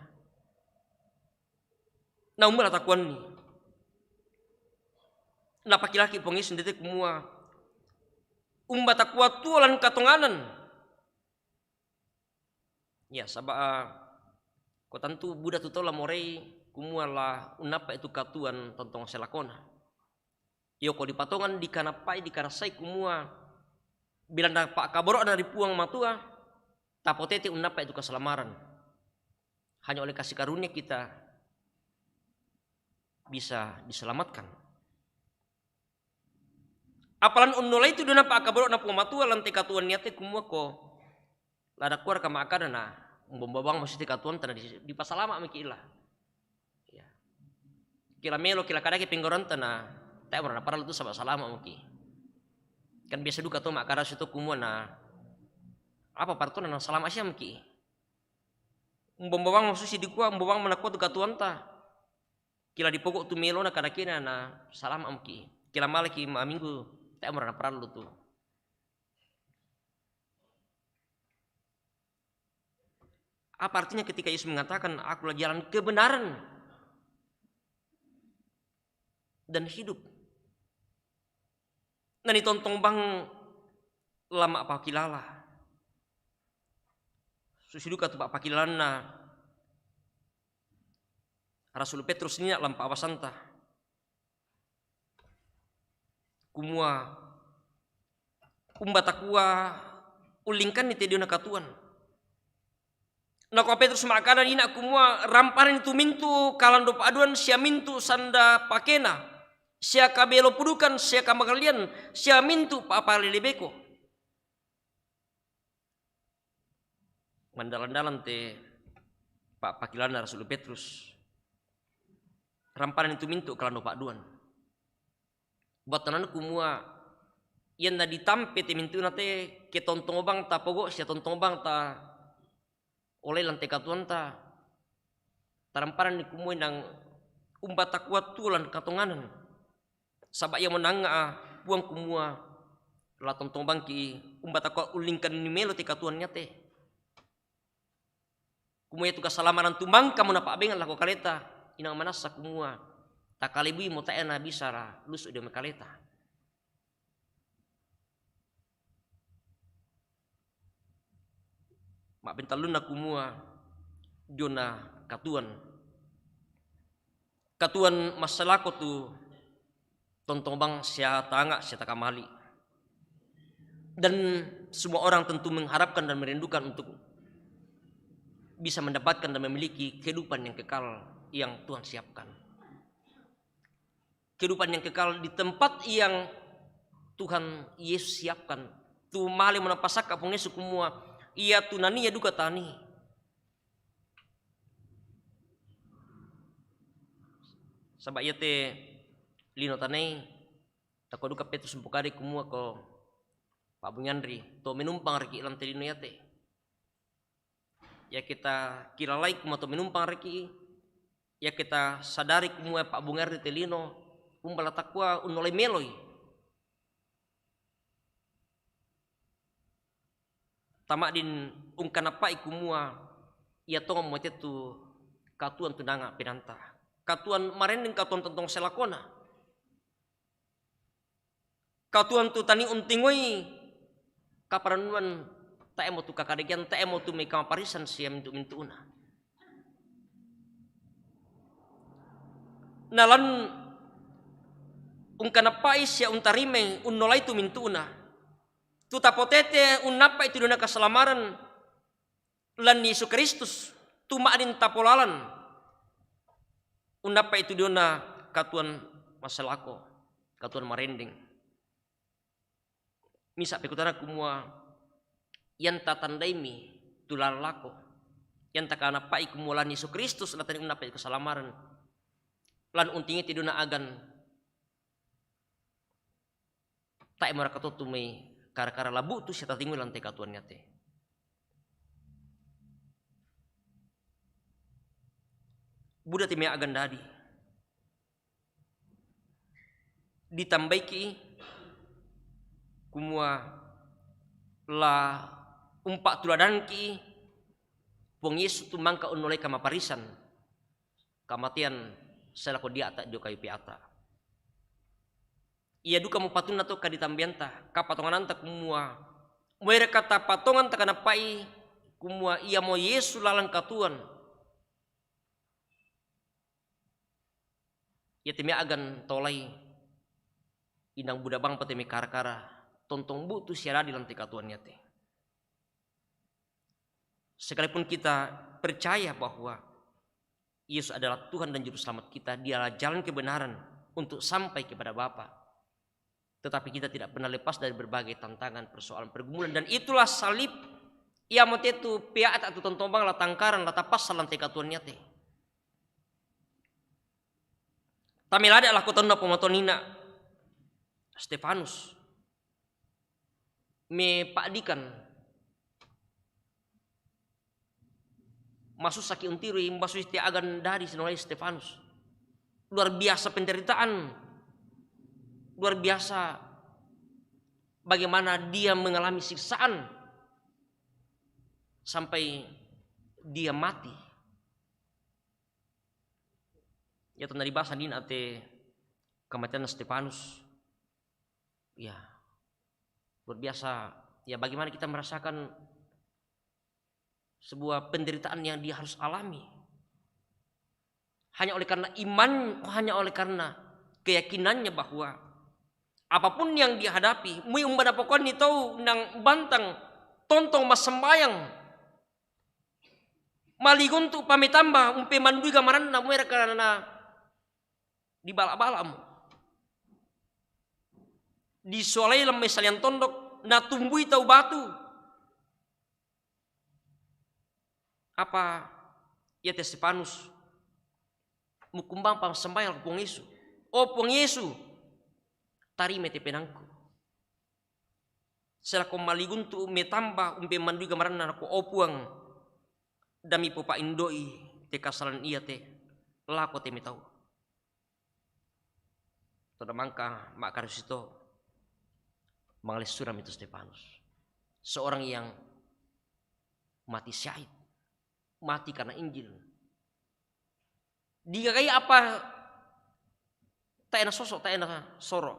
Na umba la takuanni. Napakilaki' Puang Yesu indete kumua, umba takua tuo lan katonganan. Iya, saba', a, ko tantu buda tu tau la morai kumua la unnappa'i tu katuoan tontong selakona. Iyo, ko dipatongan, dikanappa'i, dikanassai kumua bilanna pa'kaboro'na ri Puang Matua, tapotete unnappa'i tu keselamatan. Hanya oleh kasih karunia kita bisa diselamatkan. Apa lan unnolai tu diona pa'kaboro'na Puang Matua lan te katuoan iate kumua ko la nakuaraka ma'kada na umba-umbawang masi te katuoanta na di-, dipasalama' maki' ila. Iya. Kila melo, kila kadake penggoranta na te'mora naparallu tu saba' salama' maki'. Kan biasa duka to ma'kada suto kumua na apa partona na salama' sia maki'. Umba-umbawang masusi dikua, umba-umbawang manakua tu katuoanta. Kila dipoko' tu melona kadakena na salama' maki'. Kila maleki ma'minggu, te'mora naparallu tu. Apa artinya ketika Yesus mengatakan, "Akulah jalan, kebenaran, dan hidup"? Nani tontong bang lama pakilala. Susi duka tu pa'pakilalanna Rasul Petrus nina' lampa' abasanta. Kumua, umba takua ullingkanni te diona katuoan. Nakua Petrus ma'kada nina' kumua, "Ramparanni tu mintu' kalando pa'duan sia mintu' sanda pakena, sia kabelo pudukan sia kamakallian, sia mintu' pa'palele beko." Mandalan-dalan te pa'pakilalanna Rasul Petrus. Ramparanni tu mintu' kalando pa'duan. Battananna kumua, iyanna ditampe te mintu'na te, ke tontong bang tapogo' sia tontong bang taolai lan te katuoanta, taramparanni kumua inang umba takua tuo lan katonganan. Saba' iamo nanga'a Puang kumua la tontong bangki, umba takua ullingkanni melo te katuoan iate. Kumua iatu kasalamaran tu mangkamo napa'bengan lako kaleta, inang manassa kumua takalebuimo, tae' na bisa ra lusu' dio mai kaleta. Ma'pentallunna kumua diona katuoan. Katuoan massalako tu tontong bang sia tanga' sia takamali. Dan semua orang tentu mengharapkan dan merindukan untuk bisa mendapatkan dan memiliki kehidupan yang kekal yang Tuhan siapkan. Kehidupan yang kekal di tempat yang Tuhan Yesus siapkan. Tu malemo napasakka Puang Yesus kumua, iatu nani, iya duka tani. Saba' iate lino tanai, takua duka Petrus umpokadai kumua ko pa'bungianri, to menumpang riki' lan te lino iate. Iya kita kilalai kumua to menumpang riki', iya kita sadari kumua pa'bungianri te lino, umba la takua unnolai meloi. Tama'din ungkanappa'i kumua, iya tongmo te tu katuoan tu nanga' penaanta. Katuoan marenneng, katuoan tontong selakona. Katuoan tu tania untingoi kaparannuan, tae' mo tu kakadekean, tae' mo tu mai kamaparisan sia mintu'-mintu'na. Na lan ungkanappa'i sia untarimai unnolai tu mintu'na, tu tapotete unnappa'i tu diona kasalamaran lan Yesu Kristus, tu ma'din tapolalan unnappa'i tu diona katuoan masalako, katuoan marendeng. Misa' pekutana kumua, iyan tatandaimi tu lalan lako, iyan takanappa'i kumua lan Yesu Kristus latani unnappa'i kasalamaran, lan untingiti diona agan, tae' moraka to tu mai kara-kara labu' tu sia tatingui lan te katuoan iate. Buda te mai agan dadi. Ditambaiki kumua la umpa'tuladanki Puang Yesu tu mangka unnolai kamaparisan, kamatean salako dia'ta' dio kayu peata'. Ia duka mo patunna to kaditambayanta, kapatongananta kumua, moeraka tapatongan takanappa'i kumua iamo Yesu lalan katuoan. Iate mai agan taolai, inang buda bangpa te mai kara-kara tontong bu'tu sia dadi lan te katuoan iate. Sekalipun kita percaya bahwa Yesus adalah Tuhan dan Juru Selamat kita, Dialah jalan kebenaran untuk sampai kepada Bapa. Tetapi kita tidak pernah lepas dari berbagai tantangan, persoalan, pergumulan. Dan itulah salib, iamo te tu peata' tu tontong bang la tangkaran, la tapassa lan te katuoan iate. Tamelada' lako taunna pamatoanna Stefanus. Mepa'dikan. Masussaki' untiroi, masussa te agan dadi sinolai Stefanus. Luar biasa penderitaan. Luar biasa bagaimana dia mengalami siksaan sampai dia mati. Ya, tona dibasa dina te kamatean Stefanus. Ya, luar biasa. Ya, bagaimana kita merasakan sebuah penderitaan yang dia harus alami. Hanya oleh karena iman, hanya oleh karena keyakinannya bahwa apapun yang dia hadapi, mui umba napakuanni tau nang bantang tontong massambayang, maliguntu' pametamba umpemandui gamaranna, moeraka na dibala'-bala'mo. Disolai lan mai saliang tondok, natumbui tau batu. Apa iate Stefanus, mukkumbangpa massambayang lako Puang Yesu. O Puang Yesu, tarimai te penaangku. Salako maliguntu' metamba umpemandui gamaranna, nako, o Puang, dami popa'indo'i te kasalan iate lako te mai tau. Tona mangka ma'kada susito, mangalessurami tu Stefanus. Seorang yang mati syahid, mati karena Injil. Digagai apa tae' nasoso', tae' nasoro'.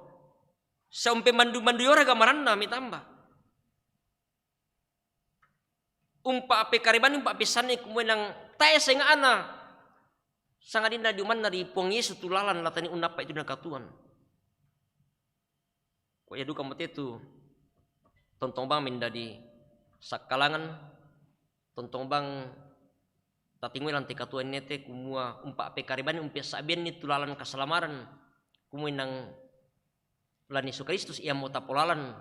Saumpe mandu-mandu ora gamaranna metamba. Umpa' pekkarebani, umpa' pessanni, kumua nang tae' senga'na sangadinna diumanna ri Puang Yesu tu lalan latani unnappa'i tu nakatuoan. Ko ia duka mo tetu tontong bang mendadi sakkalangan, tontong bang tatingui lan te katuoan iate, kumua umpa' pekkarebani, umpa' sa'bianni tu lalan kasalamaran, kumua nang lan Yesu Kristus iamo tapolalan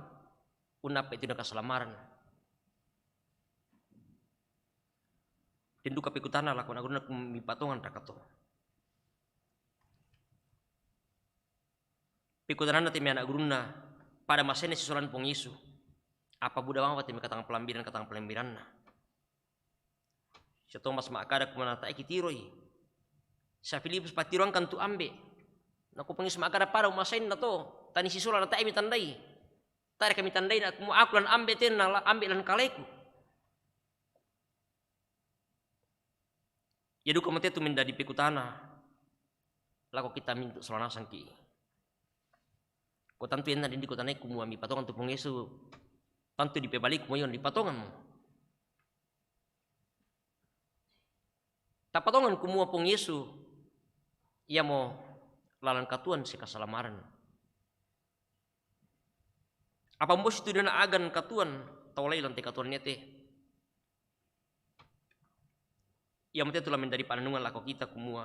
unnappa'i tu kasalamaran. Den duka pekutana lako ana' gurunna, ku mipatongan raka to. Pekutananna te mai ana' gurunna, pada masenna sisolan Puang Yesu, apa buda bang te mai katang palambiran, katang palambiranna. Sia Tomas ma'kada, kumua, tae' kitiroi. Sia Filipus, patiroangkan tu ambe'. Nako Puang Yesu ma'kada, pada umasenna to, tania sisola na tae' mitandai. Tae' raka mitandai, na kumua aku lan ambe' te, na la-, ambe' lan kaleku. Ia duka mo tetu mendadi pekutana lako kita mintu' sola nasangki. Ko tantu ianna den dikutana, kumua mipatongan tu Puang Yesu, Tantu dipabali' kumua iyon di patongan. Tapatongan kumua Puang Yesu, iamo lalan katuan si kasalamaran. Apa mbosi tu dina agan katuan, tau lai lan te katuan niya te. Iamo te tu la mendari pananungan lako kita kumua.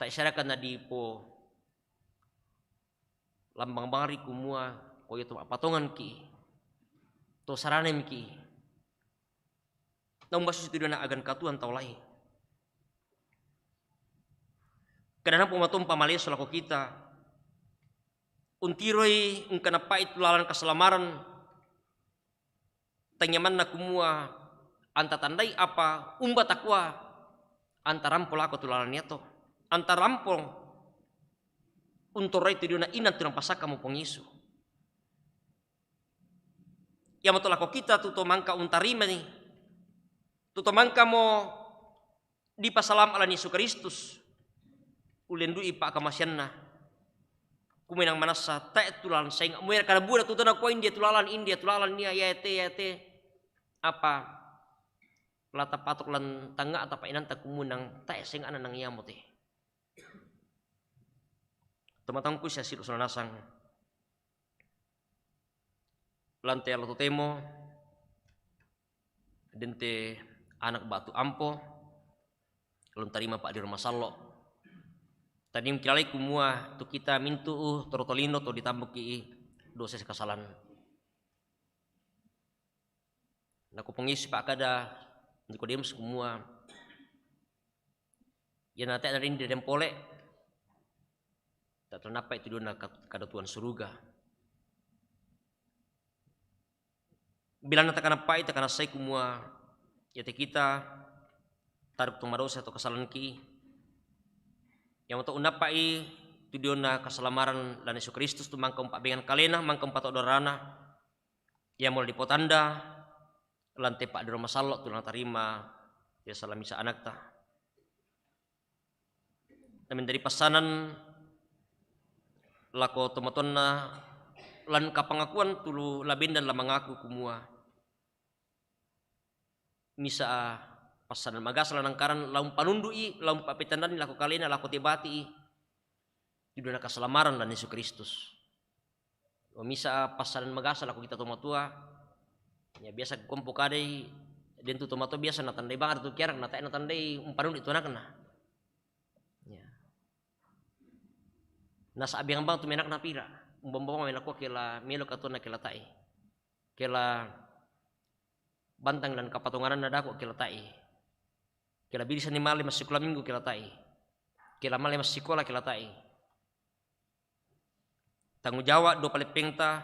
Ta'i sarakan na di po lambang bari kumua, ko iyo tu apatongan ki, to saranem ki. Na umbasu si tu dina agan katuan tau lai. Kadang-kadang po matompa malesu lako kita. Untiroi ungkana pa'i tu lalan kasalamaran. Tangiamanna kumua anta tandai apa umba takua anta rampo lako tu lalan iyato. Anta rampo untorai tu diona inan tu nampasaka mo Puang Yesu. Iamo to lako kita tu to mangka untarimani. Tu to mangka mo dipasalama' lan Yesu Kristus. Ulendu'i pa'kamasianna. Kumenang manassa tae' tu lalan saengnga'. Muera kana buda tu tona kua india tu lalan, india tu lalan nia, iate, iate. Apa la tapatok lan tangnga'ta pa'inanta kumenang tae' saengnga'na nang iamo te. Tomatangku sia silu' sola nasang. Lan te allo totemo, dente anak batu ampo, lon tarima pa'diro masallo'. Tadi mengkilalai kumua tu kita mintu'u toro tolino to ditambuki i dosa sikasalan. Nako Puang Yesus pa'kada Nikodemus kumua, iana tae' narinri dempole', tae' to nappa'i tu diona kad-, kadatuan suruga. Bilanna takanappa'i, takanassai kumua iate kita taruk to madosa to kasalanki. Iamo to unnappa'i tu diona kasalamaran lan Yesu Kristus tu mangka umpa'bengan kalena, mangka umpato'o darana. Iamo la dipotanda lan te pa'diro masallo' tu la natarima te sala misa anakta. Na mendari passanan lako tomatoanna lan kapangakuan tu labendan la mangaku kumua, misa passanan magasa la nangkaran la umpanundu'i, la umpa'petandanni lako kalena, lako te bati'i tu diona kasalamaran lan Yesu Kristus. O misa passanan magasa lako kita tomatua. Ya, biasa kukompo kadai, den tu tomatua biasa natandai bang ada tu kianak, na tae' natandai umpanundu' tu anakna. Ya. Nasa'biang bang tu menakna pira, umbang-umbang menakua kela melo katuanna kela tae'. Kela bantang lan kapatongananna dako' kela tae'. Kela birisanni male massikola minggu kela tae'. Kela male massikola kela tae'. Tanggung jawab do paleppengta,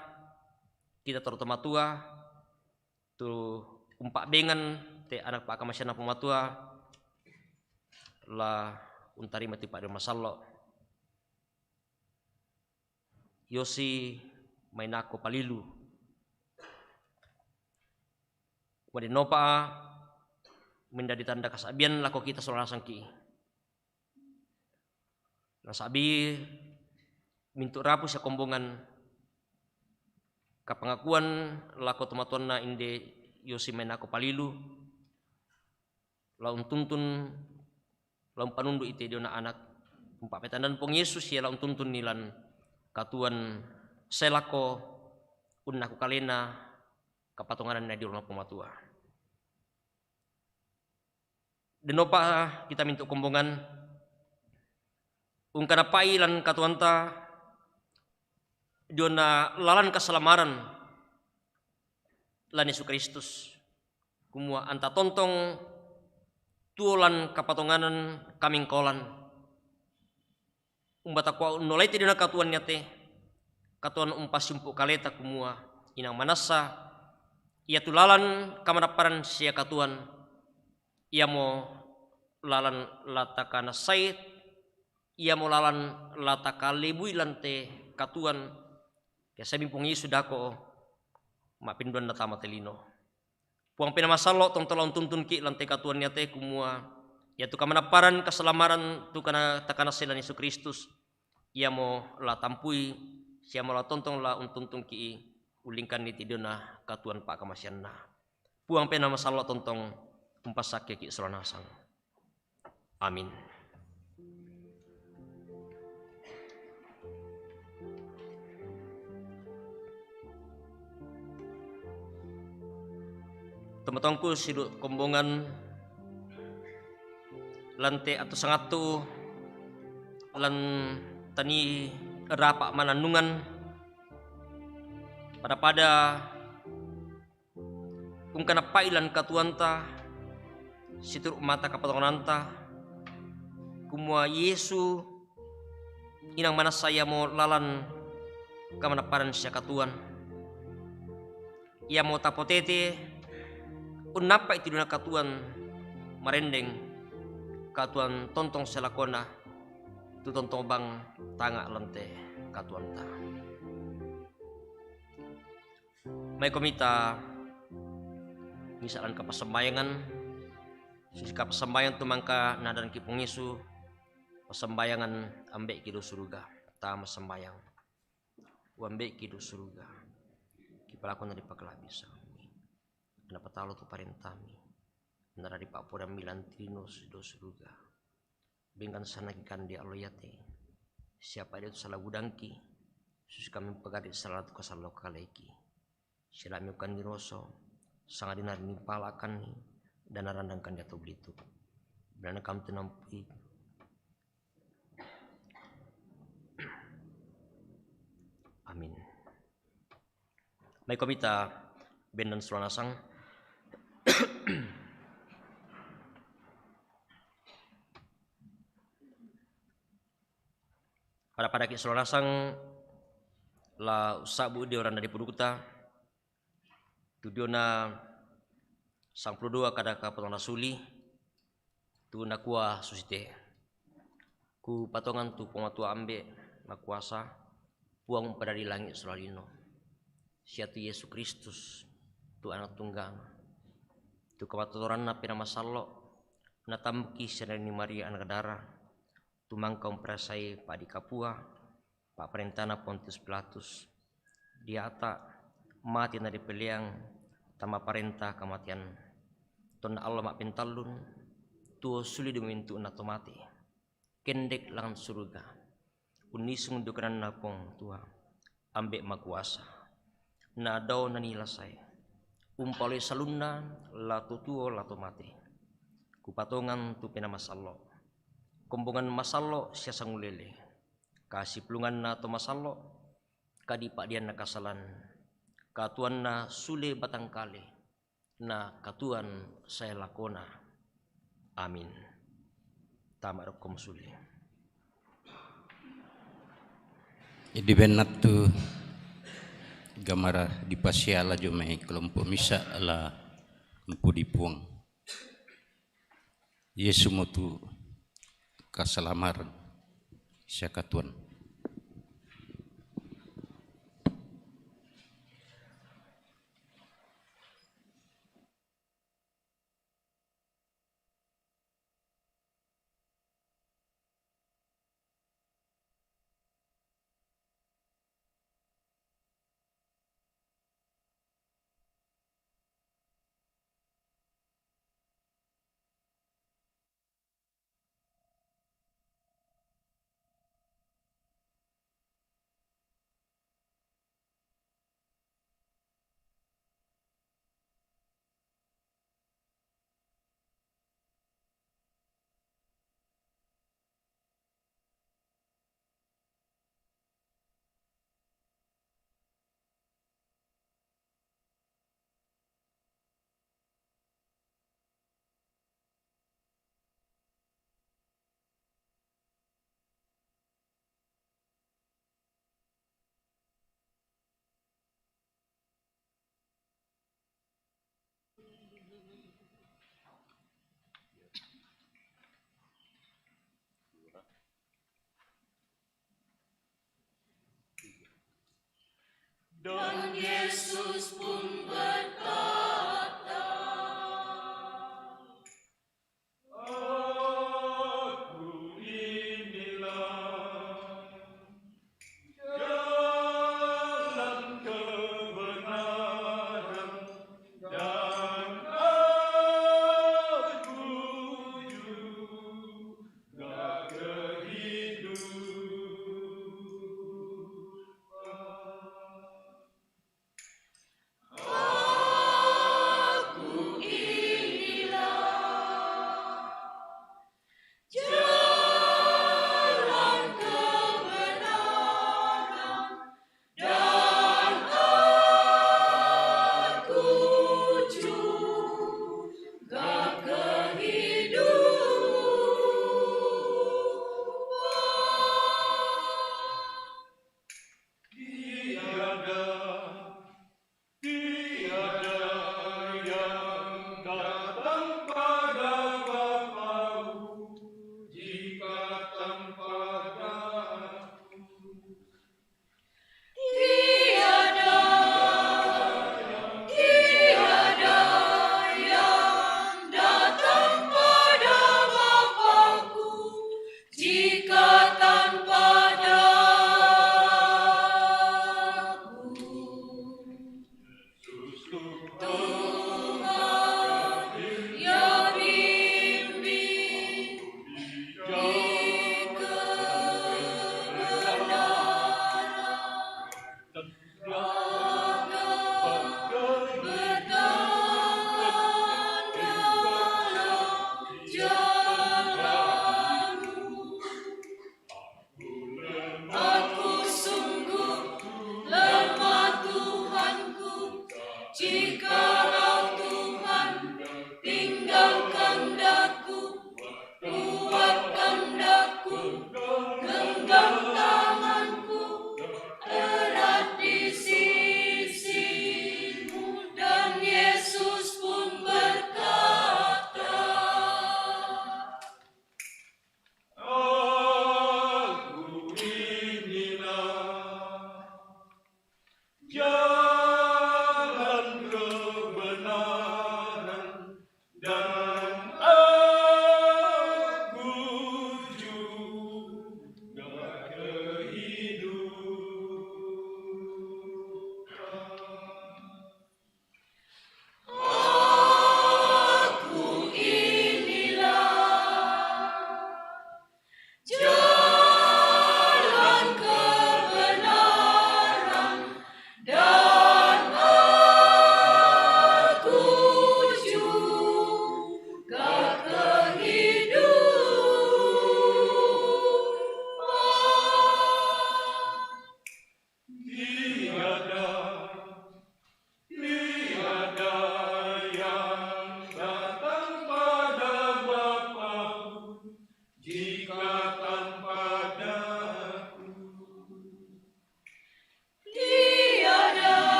kita toro tomatua, tu umpa'bengan te anak pa'kamasianna Puang Matua, la untarima tu pa'de masallo'. Yosi mainako palilu. Wadennopa mendadi tanda kasa'bian lako kita sola nasangki. Nasa'bi mintu' rapu sia kombongan kapangakuan lako tomatoanna inde Yosi mainako palilu, la untuntun, la umpanundu'i te diona anak, umpa'petandan Puang Yesus sia la untuntunni lan katuan sae lako unnaku kalena kapatonganan na diolona Puang Matua. Dennopa kita mintu' kombongan, ungkanapa'i lan katuanta diona lalan kasalamaran lan Yesu Kristus, kumua anta tontong tuo lan kapatonganan kamingkolan. Umba takua unnolai te diona katuan iate, katuan umpasiumpu' kaleta kumua, inang manassa iatu lalan kamanapparan sia katuan, iamo lalan la takanassai, iamo lalan la takalebui lan te katuan, kiasami Puang Yesus dako' ma'pinduanna tama te lino. Puang Penaa Masallo', tongtong la untuntunki' lan te katuan iate kumua, iatu kamanapparan kasalamaran tu kana-, takanassai lan Yesu Kristus, iamo la tampui, siamo la tongtong la untuntunki' ulingkanni tidona katuoan pakkamasianna. Puang Penaa Masallo' tontong umpassakkeki' sola nasang. Amin. Tomatuangku siulu' kombongan, lan te attu sangattu lan tanii rapa' manannungan, pada-pada ungkanappa'i lan katuoanta situru' mata kapatongananta, kumua Yesu inang manassa iamo lalan kamanapparan sia katuoan. Iamo tapotete unnappa'i tidona katuoan marendeng, katuoan tontong sia lakona, tu tontong bang tanga' lan te katuoanta. Maikomi ta misa' lan kapassambayangan, susi kapassambayangan tu mangka naadanki' Puang Yesu, passambayangan Ambe'ki dao suruga. Ta massambayang. O Ambe'ki dao suruga, kipalakona dipakala'bi sangammi, napatalo tu parentami, naradi pa'poraiammi lan te lino dao suruga. Bengkan sanangki kande allo iate, sia pa'dei tu sala gudangki, susi kami umpagarri' sala tu kasallo kaleki. Sia la'mi ukandiroso, sangadinna rinipala'kanni, dan narandangkanni atau belituk. Belanna kam tu nampui. Amin. Maikomi ta bendan sola nasang. Pada-padaki' sola nasang la ussa'bu' dio ranna dipudukta, tu diona sangpulo dua kada' kapatongan rasuli, tu nakua susite, Kupatongan tu Puang Matua Ambe' Makuasa, Puang padadi langi' sola lino, sia tu Yesu Kristus, tu Ana' Tunggal, tu kamatotoranna Penaa Masallo', natammuki sia nani Maria Ana' Gadara, tu mangka umparasai pa'di' kapua, pa'parentana Pontius Pilatus, diata', mate nadipeleang, tama parenta kamatean. Tonna allo ma'pentallun, tuo suli dio mintu'na to mate, kendek langan suruga, unnisung dio kananna Puang Matua Ambe' Makuasa, na dao nanilasae, umpaloi salunna la to tuo la to mate. Kupatongan tu Penaa Masallo', kombongan masallo' sia sangulele, kasipulunganna to masallo', kadipa'dianna kasalan, katuoanna sule batang kale, na katuoan sae lakona. Amin. Tama' rokkom sule. Jadi bennattu gamara dipasiala jomai kelompok misa' la mpudi Puang. Yesu motu kasalamaran sia katuoan. Dan Yesus pun berkata, "Aku inilah jalan kebenaran."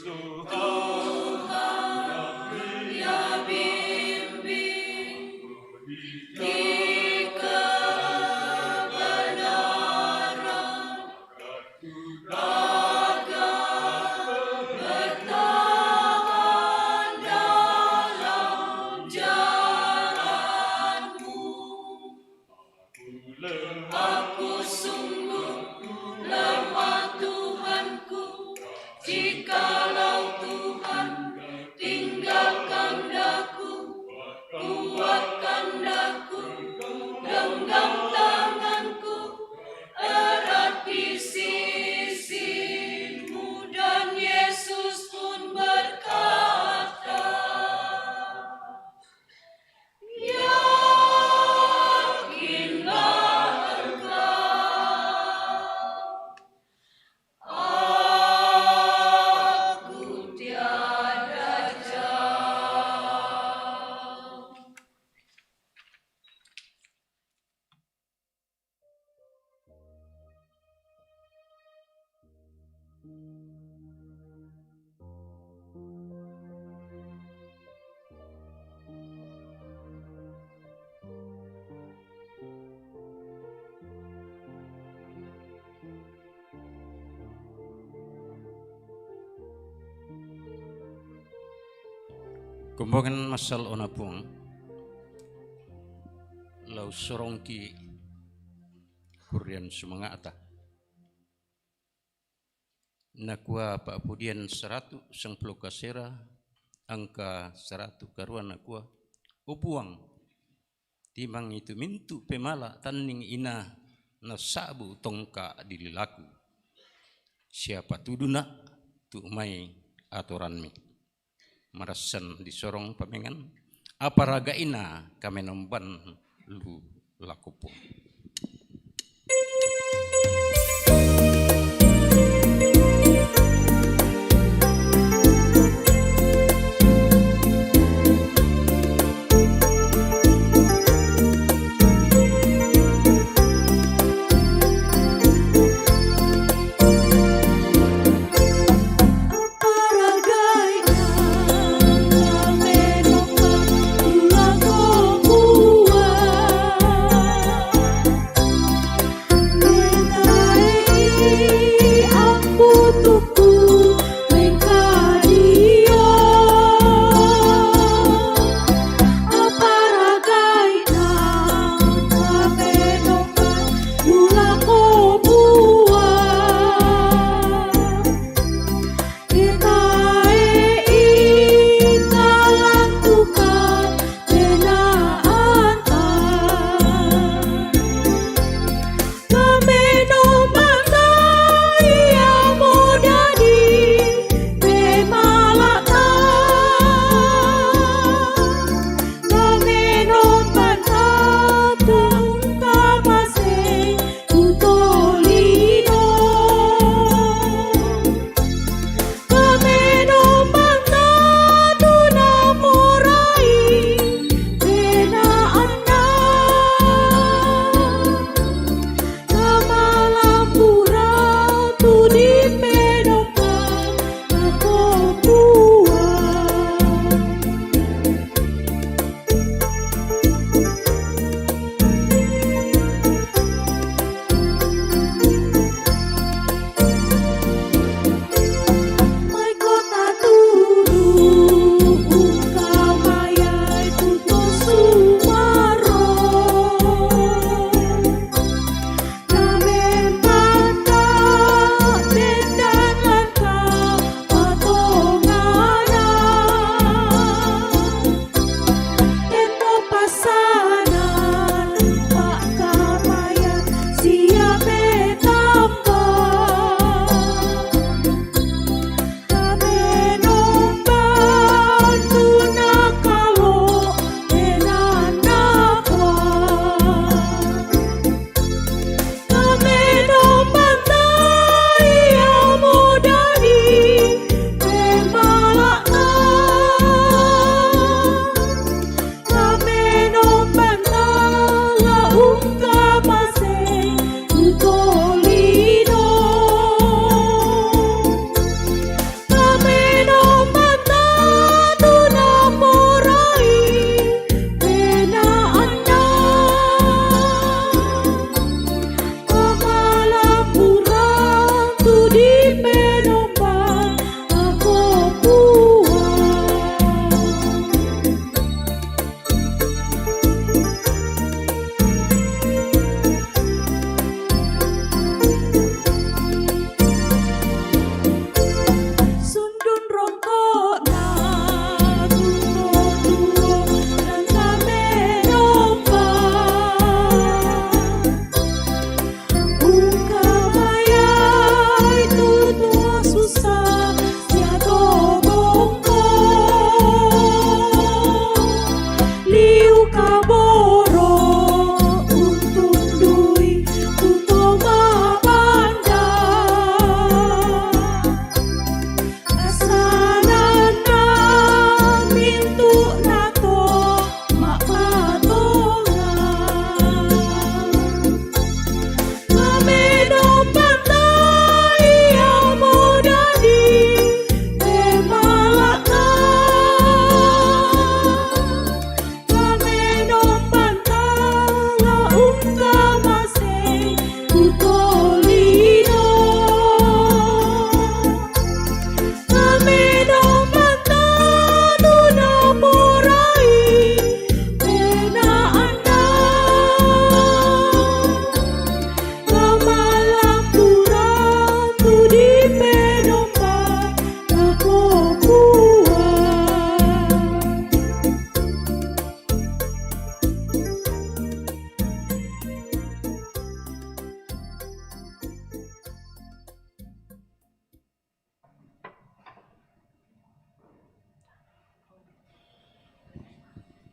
Tuhan, ya bimbing di kebenaran, agar bertahan dalam jalanmu. Aku sungguh lemah, Tuhanku, jikalau Tuhan tinggalkan daku, kuatkan daku, genggam tanganku erat di sisimu. Dan Yesus pun berkata, Yakinlah engkau, Aku tiada jauh. Kombongan masal ona puang, lau sorongki hurian sumanga'ta. Nakua pa'pudian saratu' sangpulo kasera, angka saratu' karua nakua, O Puang, timangi tu mintu' pemala' tanning ina nasa'bu' tongka' dililaku. Sia patuduna' tu mai atoranmi. Marassan di sorong pamengan, apa raga'ina kamenomban lu lako Puang.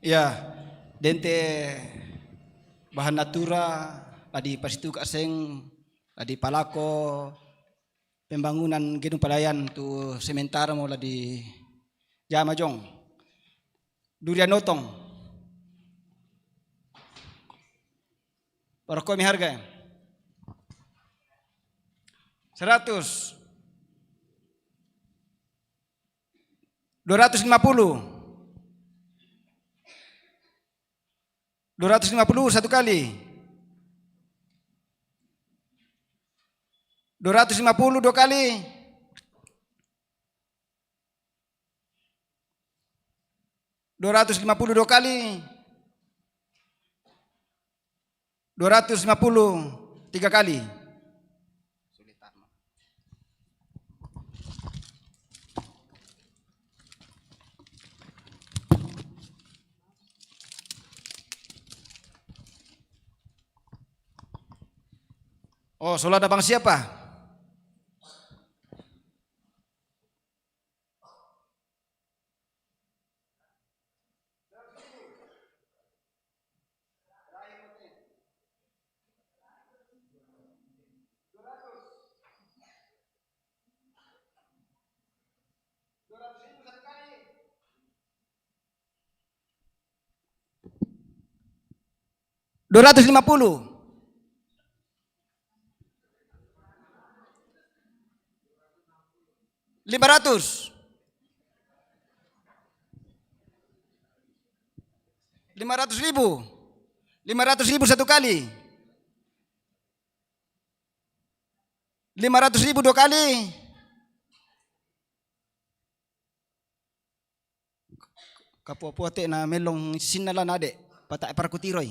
Ya, dente bahan natura la dipasitu kaseng la dipalako pembangunan gedung pelayan tu sementara mo la dijama jong. Durian Otong. Para komi harga. Seratus. Dua ratus lima puluh. Dua ratus lima puluh satu kali. Dua ratus lima puluh dua kali. Dua ratus lima puluh dua kali. Dua ratus lima puluh tiga kali. Oh, saudara, bang siapa? Dua ratus lima puluh. Lima ratus. Lima ratus ribu. Lima ratus ribu satu kali. Lima ratus ribu dua kali. Kapua-pua te na melong sinna la nade, pata parkutiroi.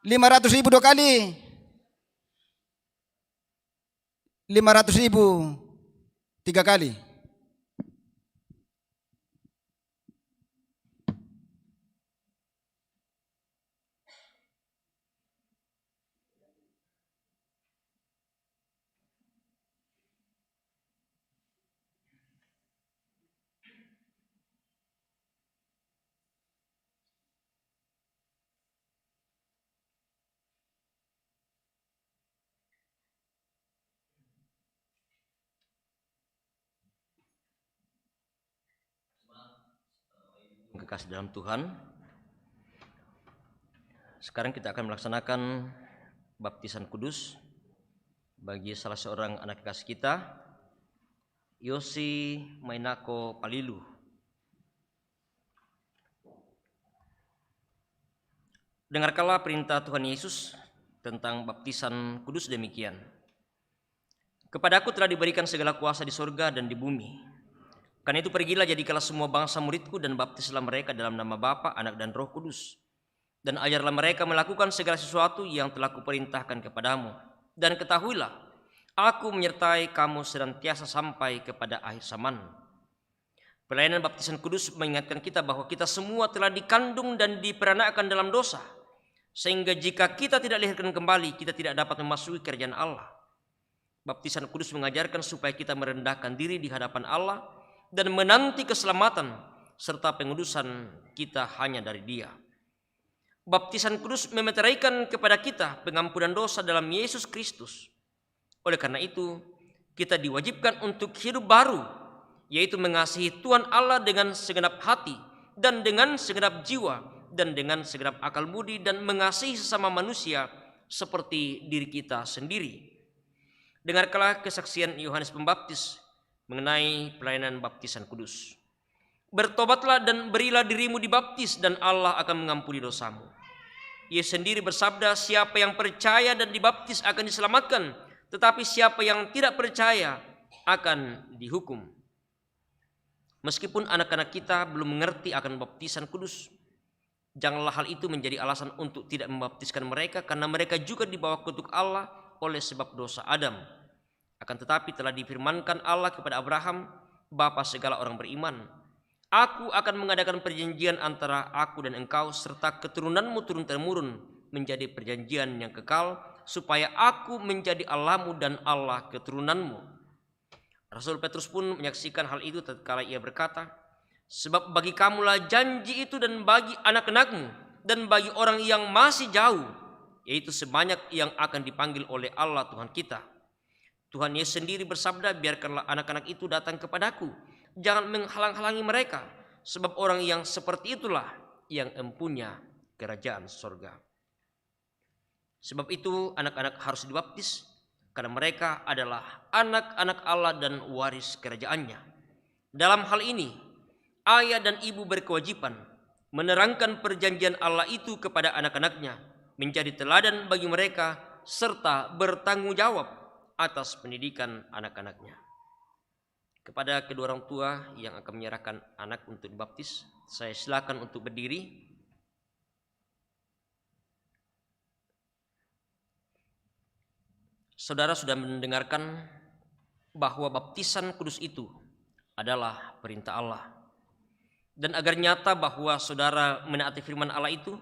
Lima ratus ribu dua kali. Lima ratus ribu tiga kali. Kekasih dalam Tuhan, sekarang kita akan melaksanakan baptisan kudus bagi salah seorang anak kekasih kita, Yosi Mainako Palilu. Dengarkanlah perintah Tuhan Yesus tentang baptisan kudus demikian. Kepadaku telah diberikan segala kuasa di sorga dan di bumi. Karena itu pergilah, jadikanlah semua bangsa muridku dan baptislah mereka dalam nama Bapa, Anak, dan Roh Kudus. Dan ajarlah mereka melakukan segala sesuatu yang telah kuperintahkan kepadamu. Dan ketahuilah, aku menyertai kamu senantiasa sampai kepada akhir zaman. Pelayanan baptisan kudus mengingatkan kita bahwa kita semua telah dikandung dan diperanakkan dalam dosa, sehingga jika kita tidak dilahirkan kembali, kita tidak dapat memasuki kerajaan Allah. Baptisan kudus mengajarkan supaya kita merendahkan diri di hadapan Allah dan menanti keselamatan serta pengudusan kita hanya dari Dia. Baptisan kudus memeteraikan kepada kita pengampunan dosa dalam Yesus Kristus. Oleh karena itu, kita diwajibkan untuk hidup baru, yaitu mengasihi Tuhan Allah dengan segenap hati dan dengan segenap jiwa dan dengan segenap akal budi, dan mengasihi sesama manusia seperti diri kita sendiri. Dengarkanlah kesaksian Yohanes Pembaptis mengenai pelayanan baptisan kudus. Bertobatlah dan berilah dirimu dibaptis, dan Allah akan mengampuni dosamu. Ia sendiri bersabda, "Siapa yang percaya dan dibaptis akan diselamatkan, tetapi siapa yang tidak percaya akan dihukum." Meskipun anak-anak kita belum mengerti akan baptisan kudus, janganlah hal itu menjadi alasan untuk tidak membaptiskan mereka, karena mereka juga dibawa kutuk Allah oleh sebab dosa Adam. Akan tetapi telah difirmankan Allah kepada Abraham, bapa segala orang beriman, "Aku akan mengadakan perjanjian antara Aku dan engkau serta keturunanmu turun-temurun, menjadi perjanjian yang kekal, supaya Aku menjadi Allahmu dan Allah keturunanmu." Rasul Petrus pun menyaksikan hal itu tatkala ia berkata, Sebab bagi kamulah janji itu dan bagi anak-anakmu dan bagi orang yang masih jauh, yaitu sebanyak yang akan dipanggil oleh Allah Tuhan kita. Tuhan Yesus sendiri bersabda, "Biarkanlah anak-anak itu datang kepadaku. Jangan menghalang-halangi mereka, sebab orang yang seperti itulah yang empunya kerajaan sorga." Sebab itu anak-anak harus dibaptis, karena mereka adalah anak-anak Allah dan waris kerajaannya. Dalam hal ini, ayah dan ibu berkewajiban menerangkan perjanjian Allah itu kepada anak-anaknya, menjadi teladan bagi mereka, serta bertanggung jawab atas pendidikan anak-anaknya. Kepada kedua orang tua yang akan menyerahkan anak untuk dibaptis, saya silakan untuk berdiri. Saudara sudah mendengarkan bahwa baptisan kudus itu adalah perintah Allah. Dan agar nyata bahwa saudara menaati firman Allah itu,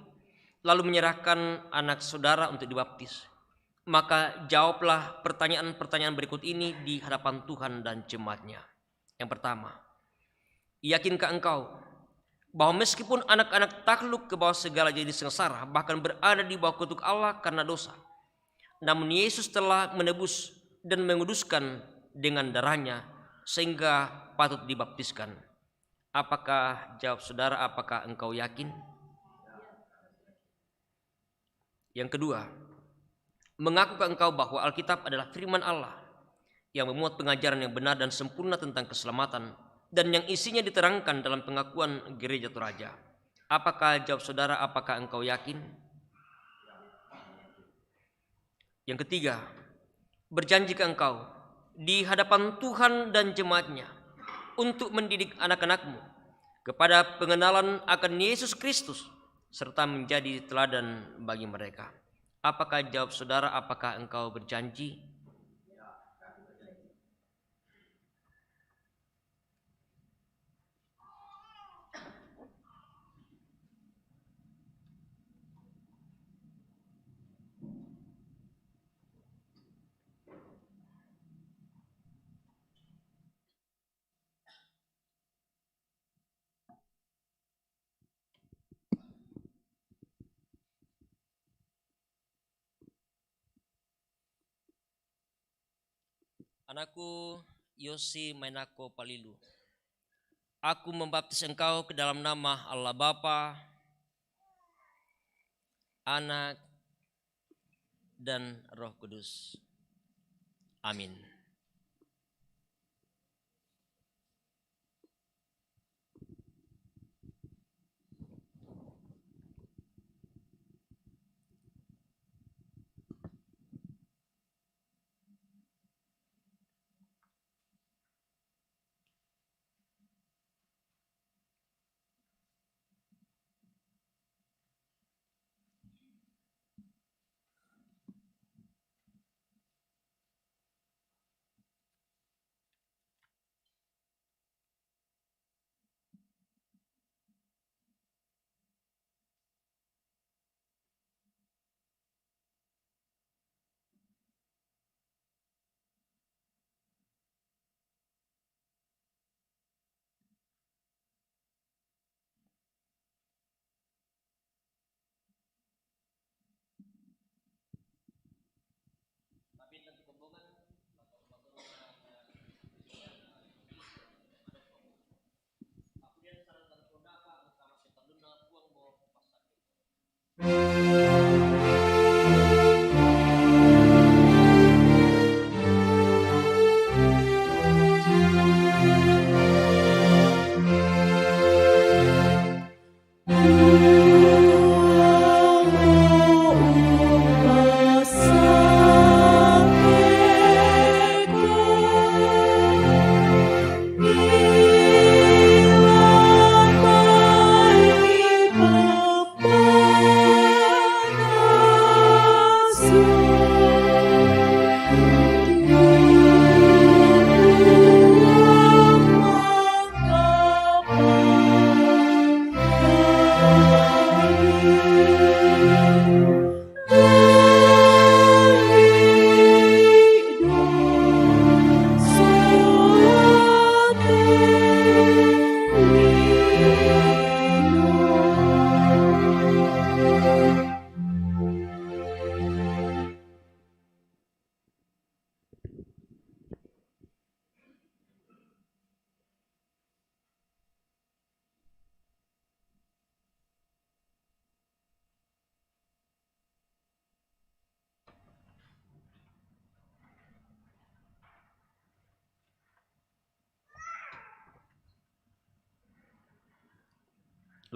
lalu menyerahkan anak saudara untuk dibaptis, maka jawablah pertanyaan-pertanyaan berikut ini di hadapan Tuhan dan jemaatnya. Yang pertama, yakinkah engkau bahwa meskipun anak-anak takluk ke bawah segala jenis sengsara, bahkan berada di bawah kutuk Allah karena dosa, namun Yesus telah menebus dan menguduskan dengan darahnya, sehingga patut dibaptiskan? Apakah, jawab saudara, apakah engkau yakin? Yang kedua, mengakukah engkau bahwa Alkitab adalah firman Allah yang memuat pengajaran yang benar dan sempurna tentang keselamatan, dan yang isinya diterangkan dalam pengakuan Gereja Toraja? Apakah, jawab saudara, apakah engkau yakin? Yang ketiga, berjanjikah engkau di hadapan Tuhan dan jemaatnya untuk mendidik anak-anakmu kepada pengenalan akan Yesus Kristus, serta menjadi teladan bagi mereka? Apakah, jawab saudara, apakah engkau berjanji? Anakku Yosi Mainako Palilu, aku membaptis engkau ke dalam nama Allah Bapa, Anak, dan Roh Kudus. Amin.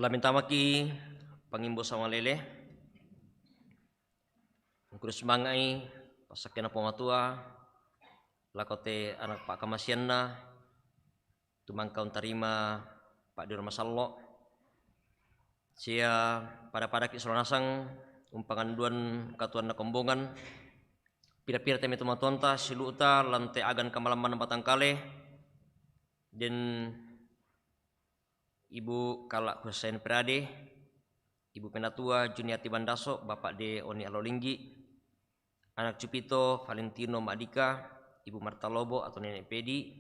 Lamintamaki pangimbo samalele. Kudus mangai pasakkena Puang Matua lako te anak pakkamasianna, tumangka untarima paddi rumah sallo. Sia pada-padaki sola nasang umpanganduan katuanna kombongan, pira-pira te mai tomatuanta silu'ta lan te agan kamalammanna batangkale, den Ibu Kala Husain Perade, Ibu Penatua Juniati Bandaso, Bapak De Oni Alolinggi, anak Cupito Valentino Madika, Ibu Marta Lobo atau Nenek Pedi,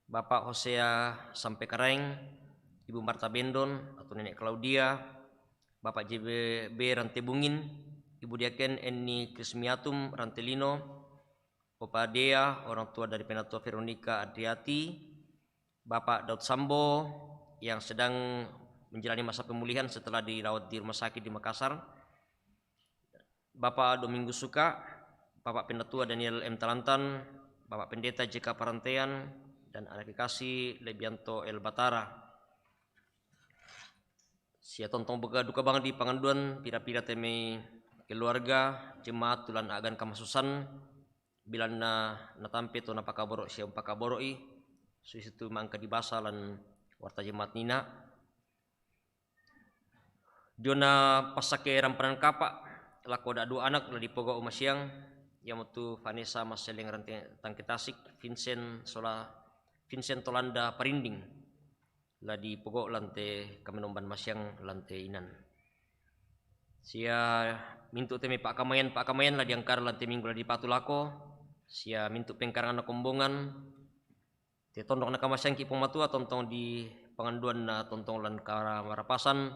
Bapak Hosea Sampe Karaeng, Ibu Marta Bendon atau Nenek Claudia, Bapak J B B Rantebungin, Ibu Diaken Eni Krismiatum Rantelino, Opa Dea, orang tua dari Penatua Veronica Adriati, Bapak Daud Sambo yang sedang menjalani masa pemulihan setelah dirawat di rumah sakit di Makassar, Bapak Domingus Suka, Bapak Penatua Daniel M Talantan, Bapak Pendeta J K Parantean, dan anak kekasih Lebianto L Batara. Sia tontong bega duka bang di panganduan pira-pira te mai keluarga jemaat tu lan agan kamasusan, bilanna natampe to napakaboro sia umpakaboro'i, susitu mangka dibasa lan warta jemaat nina. Diona passakke rampanan kapa lako da dua anak la dipogau masiang, iamotu Vanessa Masseleng Rante-, Tangke Tasik, Vincent Sola, Vincent Tolanda Parinding, la dipogau lan te kamenomban masiang lan te inan. Sia mintu te mai pakkamaian-pakkamaian la diangkara lan te minggu la dipatu lako, sia mintu pengkaranganna kombongan, te tondok nakamasiangki Puang Matua tontong di panganduanna tontong lan kamarapasan,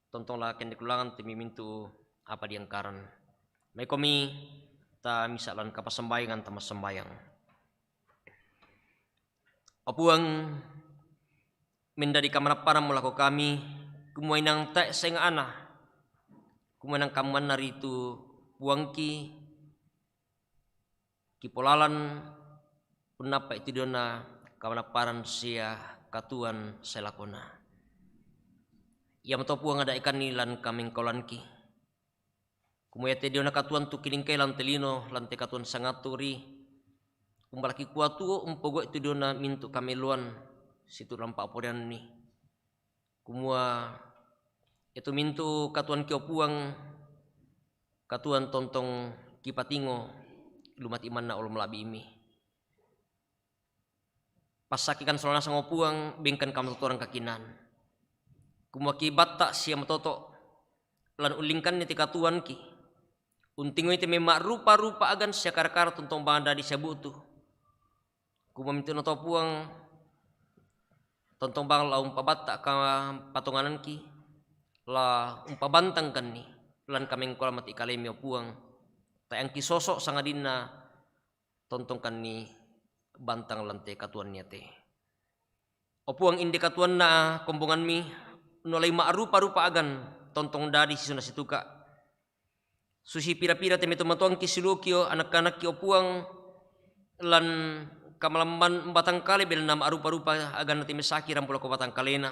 tontong la kende kulangan te mai mintu apa diangkaran. Maikomi ta misa lan kapassambayangan ta massambayang. O Puang, mendadi kamanapparammu lako kami, kumua inang tae senga ana, kumua inang kammanna ritu Puangki, kipolalan unnappa itu diona kamanapparan sia katuan selakona. Iamoto Puang ada ikanni lan kamengkaolanki. Kumua iate diona katuan tu kilingkai lan te lino, lan te katuan sangaturi, umbalaki kuatuo umpogau itu diona mintu kameloan situ lampa aporeanni. Kumua itu mintu katuanki o Puang, katuan tontong kipatingo lumati manna olo malabimi. Passakkekan sola nasang o Puang, bengkan kamatotoran kakinaan. Kumua kibatta sia matoto, lan ullingkanni te katuanki. Untingoi te mai ma'rupa-rupa agan sia kara-kara tontong bang dadi sia bu'tu. Kumua mintu nato Puang, tontong bang la umpabatta kapatongananki, la umpabantangkanni, lan kamengkaola mati kalemi o Puang. Taeangki soso sangadinna tontongkanni bantang lan te katuanni ate. O Puang, inde katuanna kombonganmi, nolai ma'rupa-rupa agan tontong dadi sisona situka. Susi pira-pira te mai tomatuangki siluki o anak-anakki o Puang, lan kamalamman batangkale belanna ma'rupa-rupa aganna te mai saki rampo lako batangkalena.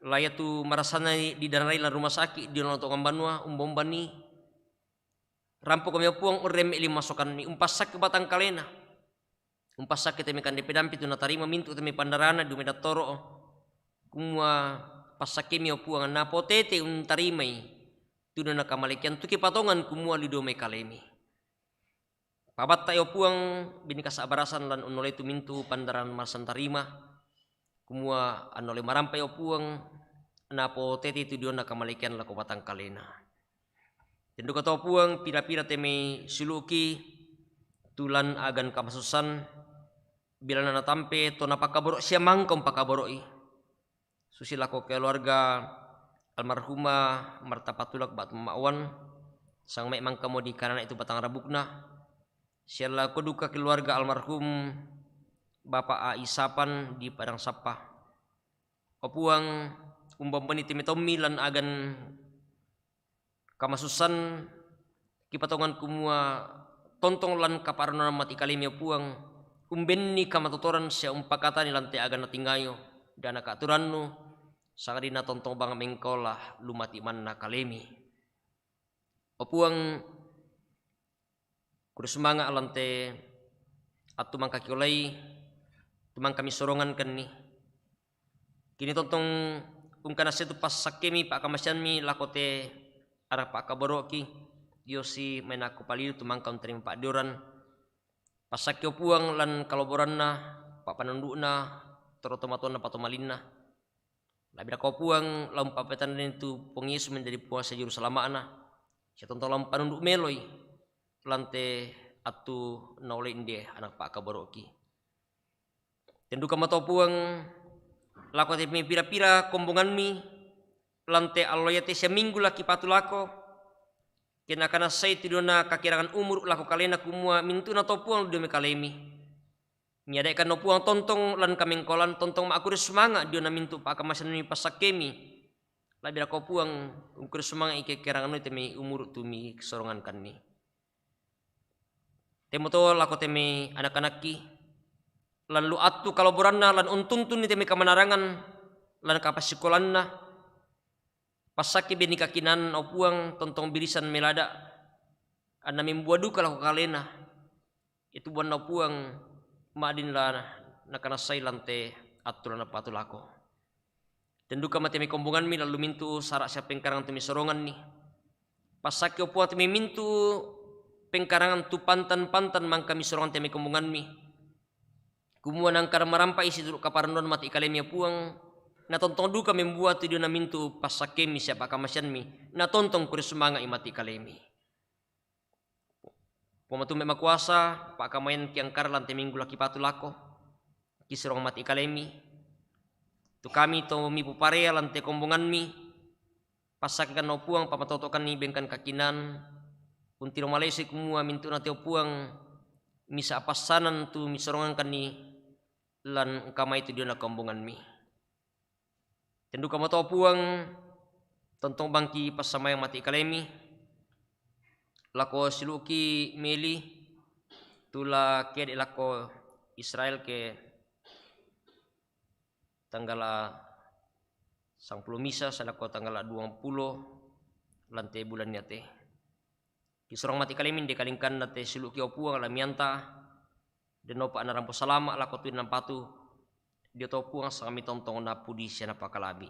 La iatu marasanai didanarai lan rumah sakit diona tongambanua umba-umbani, rampokomi o Puang urremme lima sokanni, umpassakke batangkalena, umpassakke te mai kande pedampi tu natarima mintu te mai pandarana di umeda toro, kumua passakkemi o Puang, napotete untarimai tu diona kamalekean tu kipatongan kumua lido mai kalemi. Pabattai o Puang, bini kasa'barasan lan unnolai tu mintu pandaran marsantarima, kumua annolai marampai o Puang, napotete tu diona kamalekean lako batangkalena. Tenduka to Puang, pira-pira te mai siluki tu lan agan kamasussan, bilanna natampe to napakaboro sia mangka umpakaboro'i. Susi lako keluarga almarhumah Marta Patulak Batu Ma'wan, sang mai mangkamo di kanana itu batang rabukna. Sia lako duka keluarga almarhum Bapak A I Sapan di Padang Sappa. O Puang, umbambani te mai tommi lan agan kamasussan, kipatongan kumua tontong lan kaparennuan mati kalemi o Puang, umbenni kamatotoran sia umpakatani lan te agan natingayo, dana kaaturannu, sangadinna tontong bang mengkaola lumati manna kalemi. O Puang, kurre sumanga' lan te attu mangka kiolai, tu mangka misorongankanni. Kini tontong ungkanassai tu passakkemi pa'kamaseammi lako te ana' pa'kaboro'ki, iosi mai nakupaliu tu mangka untarima pa'dioran. Passakke, o Puang, lan kaloboranna, pa'panundu'na, torro tomatoanna patomalinna. La'biraka, o Puang, la umpa'petannanni tu Puang Yesu menjadi Puang sia Juru Salama'na, sia tontong la umpanundu' meloi lan te attu naolai inde ana' pa'kaboro'ki. Ten duka mato, o Puang, lako te mepira-pira kombongammi lan te allo iate sia minggu la kipatu lako, ke nakanassai tu diona kakirangan umuru' lako kalena, kumua mintu'na to, Puang, dio mai kalemi. Miada'kan, o Puang, tontong lan kamengkaolan, tontong ma'kurre sumanga' diona mintu' pa'kamaseammi passakkemi. La'biraka, o Puang, ungkurre sumanga'i kekerangannui te mai umuru' tu misorongankanni. Temoto lako te mai anak-anakki, lan lu attu kaloboranna, lan untuntunni te mai kamanarangan, lan kapassikolanna. Passakke benni kakinaan, o Puang, tontong birisan melada', anna membua duka lako kalena. Itu buanna, o Puang, ma'din la nakanassai lan te attu la napatu lako. Ten duka mate mai kombongammi lan lu mintu' sara' sia pengkarangan tu misoronganni. Passakke, o Puang, te mai mintu' pengkarangan tu pantan-pantan mangka misorongan te mai kombongammi. Kumua nangka marampa'i situru' kaparennuan mati kalemi, o Puang, na tontong duka membua tu diona mintu' passakkemmi sia pa'kamaseammi, na tontong kurre sumanga'i mati kalemi. Puang Matumbe Makuasa, pa'kamayan kiangkara lan te minggu la kipatu lako, kisorongan mati kalemi. Tu kami to mipoparea lan te kombongammi, passakkekan, o Puang, pamatoto'kanni bengkan kakinaan, untiro malesoi kumua mintu'na te, o Puang, misa' passanan tu misorongankanni lan engka mai tu diona kombongammi. Ten duka mato, o Puang, tontong bangki passambayang mati kalemi lako silu'ki meli tu la kede' lako Israel ke tanggala sangpulo misa sae lako tanggala duangpulo lan te bulan iate. Kisorong mati kalemi inde kalingkanna te silu'ki, o Puang, lamianta, dennopa narampo salama' lako tu napatu dio to, Puang, sangammi tontong napudi sia napakalabi.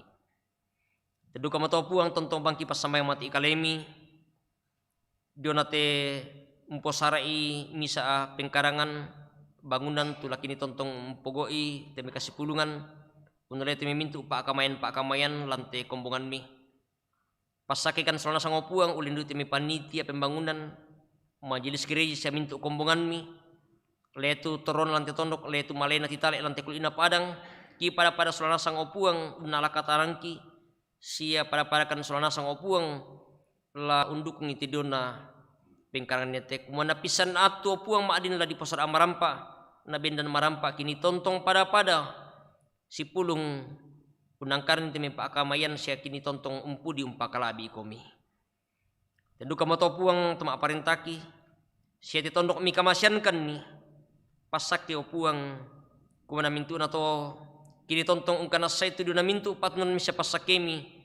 Ten duka mato, o Puang, tontong bangki passambayang mati kalemi diona te mposara'i misa' pengkarangan bangunan tu lakini tontong mpogo'i te mai kasipulungan, unnalai te mai mintu' pa'kamayan-pa'kamayan lan te kombongammi. Passakkekan sola nasang, o Puang, ulendui te mai panitia pembangunan, majelis gereja sia mintu' kombongammi, letu torron lan te tondok, letu malena titale lan te kuli'na padang, kipada-pada sola nasang, o Puang, unnala katarangki, sia pada-padakan sola nasang, o Puang, la undukungi te diona pengkarangan iate, kumua napissan attu, o Puang, ma'din la diposara' marampa', nabendan marampa' kini tontong pada-pada sipulung unnangkarni te mai pa'kamayan sia kini tontong umpudi umpakalabi ikomi. Ten duka mato, o Puang, to ma'parentaki sia te tondok mikamaseankanni, passakke, o Puang, kumua mintu'na to kini tontong ungkanassai tu diona mintu' patunanmi sia passakkemi,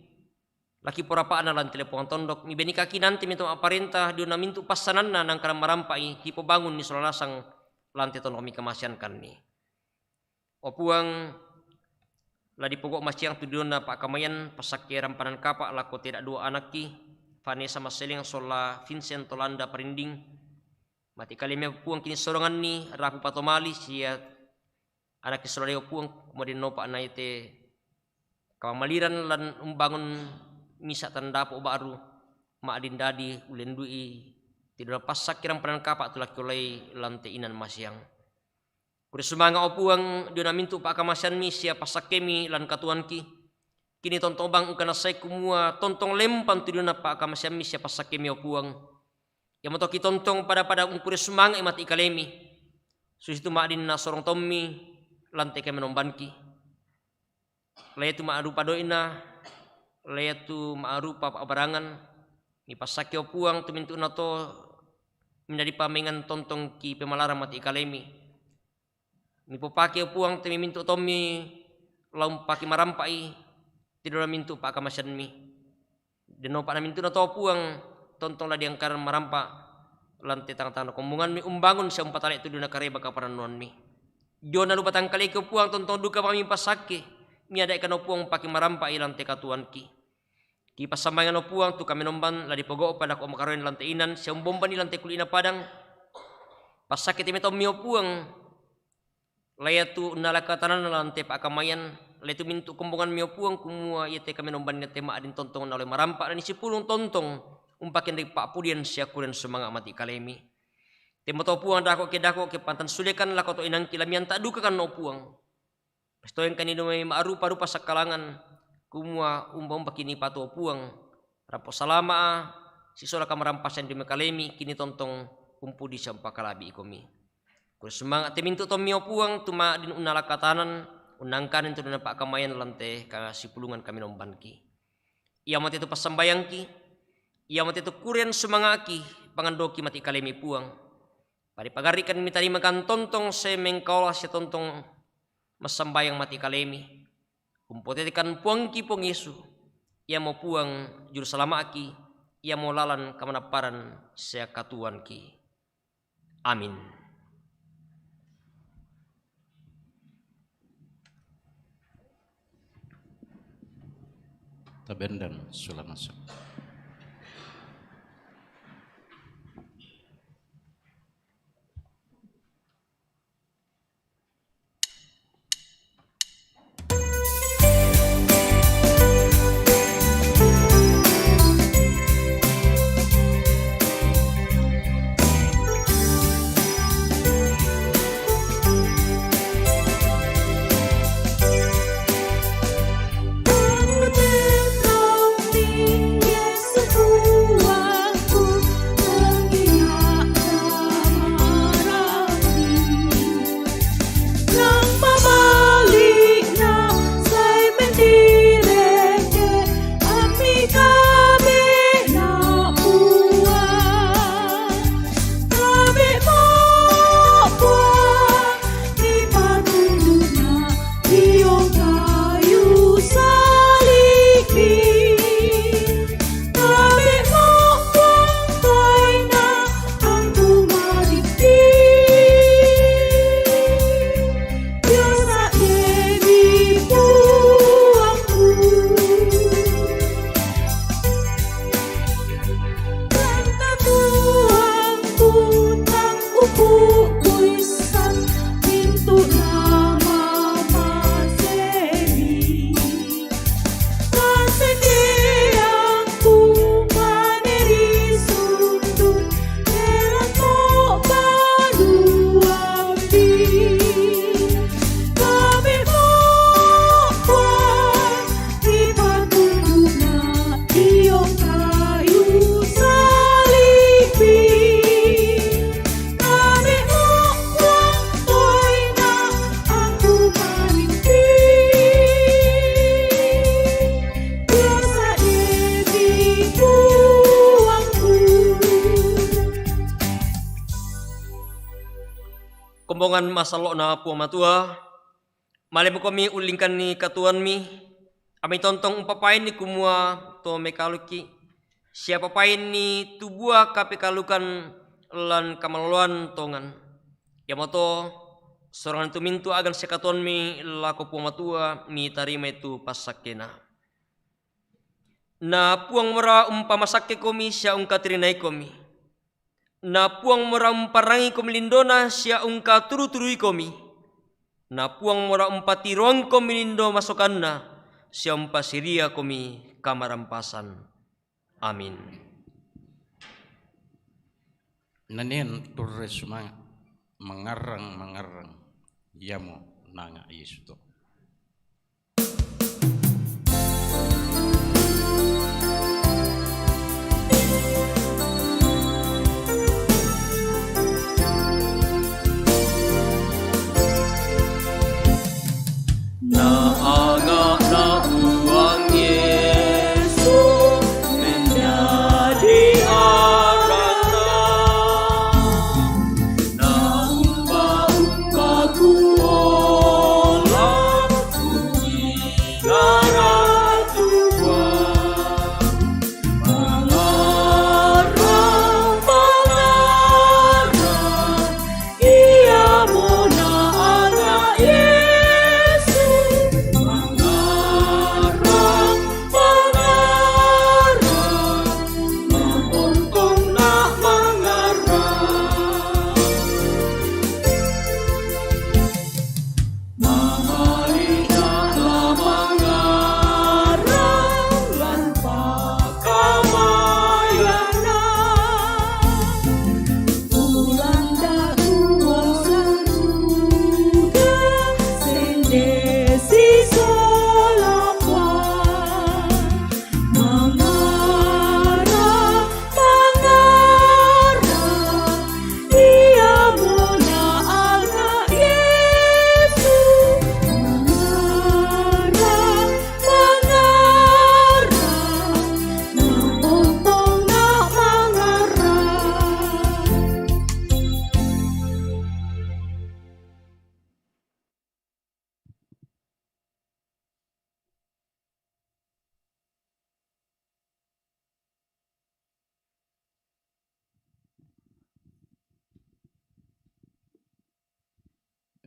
laki porapa'na lan te lepongan tondok, mibenni kakinaan te mai to ma'parenta diona mintu' passananna nangka marampa'i kipobangunni sola nasang lan te tondok mikamaseankanni. O Puang, la dipogau' masiang tu diona pa'kamayan passakke rampanan kapa' lako te da'dua anakki, Vanessa Masseleng sola Vincent Tolanda Parinding. Mati kalemi, o Puang, kini soronganni rapu patomali sia anakki sola de, o Puang, kumua dennopa na iate kamamaliran lan umbangun misa' tandapo' ba'ru, ma'din dadi ulendui te diona passakke rampanan kapa' tu lakiolai lan te inan masiang. Kurre sumanga', o Puang, diona mintu' pa'kamaseammi sia passakkemi lan katuoangki. Kini tontong bang ungkanassai kumua tontong lempang tu diona pa'kamaseammi sia passakkemi, o Puang. Iamoto kitontong pada-pada ungkurre sumanga'i mati kalemi, susitu ma'din nasorong tommi lan te kamaenombanki. Laitu ma'rupa doi'na, laitu ma'rupa pa'barangan, mipassakke, o Puang, tu mintu'na to menjadi pammengngan tontongki pemalarang mati kalemi. Mipopake, o Puang, te mai mintu' tommi la umpake marampa'i, Tido na mintu' pa'kamaseanmi. Dennopa na mintu'na to Puang, tontong la diangkaran marampa' lan te tang-tangan kombonganmi, umbangun sia umpatale'tu dona kareba kaparannuanmi. Diona lu batang kaleki, o Puang, tontong duka mami passakke, miada'kan, o Puang, pake marampa'i lan te katuoanki. Kipassambayangan, o Puang, tu kamenomban la dipogo'pa lako makaroen lan te inan, sia umbombani lan te kuli'na padang. Passakke te mai taummi, o Puang, la iatu unnala katananna lan te pa'kamayan, la iatu mintu' kombonganmi, o Puang, kumua iate kamenomban iate ma'din tontong naule marampa' lan sipulung tontong umpakenreng pa'pudian sia kurre sumanga' mati' kalemi. Temoto, o Puang, dako' ke dako' ke pantan sulekan lako to inangki la mianta' dukakan, o Puang. Pastoengkanni domai ma'rupa-rupa sakkalangan, kumua umba-umbaki nipatu, o Puang, rampo salama'a, sisola kamarampasan domai kalemi, kini tontong umpudi sia umpakala'bi' ikomi. Kurre sumanga' te mintu' taummi, o Puang, tu ma'din unnala katanan, unnangkanen tu dona pa'kamayan lan te kasipulungan kamenombanki. Iamo te tu passambayangki, iamo te tu kurre sumanga'ki, pangandoki mati' kalemi, Puang. Paripagarri'kan mitarima kan tontong sia mengkaola sia tontong massambayang mati' kalemi. Umpotetekan Puangki, Puang Yesu, iamo Puang Jurusalama'ki, iamo lalan kamanapparan sia katuoanki. Amin. Tabendan sulamasa. Kombongan masallo'na Puang Matua, malemokomi ullingkanni katuoammi, ami tontong umpapaini kumua to mekaluki, sia papaini tu bua kapekalukan lan kamaloloan tongan. Iamoto, sorongan tu mintu' agan sia katuoammi lako Puang Matua, mitarimai tu passakkena. Na Puang mora umpamasakkekomi sia ungkatirinaikomi. Na Puang mora umparangikomi lindona sia ungkaturu-turuikomi. Na Puang mora umpatiroangkomi lindo masokanna sia umpasiriakomi kamarampasan. Amin. Nanen turre sumanga', mangngarrang-mangngarrang, iamo nanga' Yesu to. Na anga'na Puang Yesu menjadi arana. Na umba-umba kuola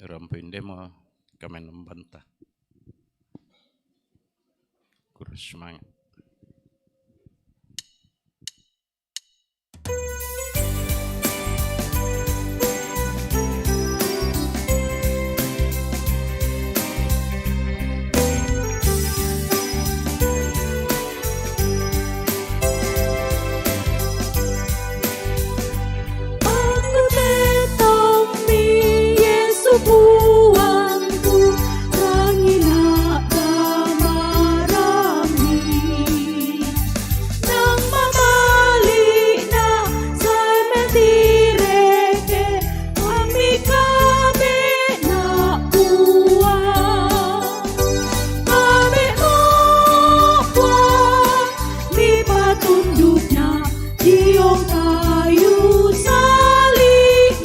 Rampuin demo kamen membanta. Kurus semangat. Aku tetap mi Yesu puangku, rangina gamarami. Nang mamali na sai mentireke, ami kabe na puang. Kabe mo puang, mi patundukna diong kayu salib.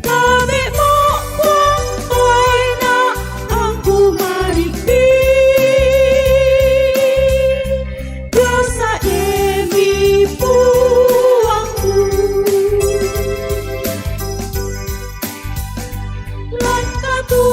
Kabe mo puang, toina aku marikbi. Biasa emi puangku. Lan katu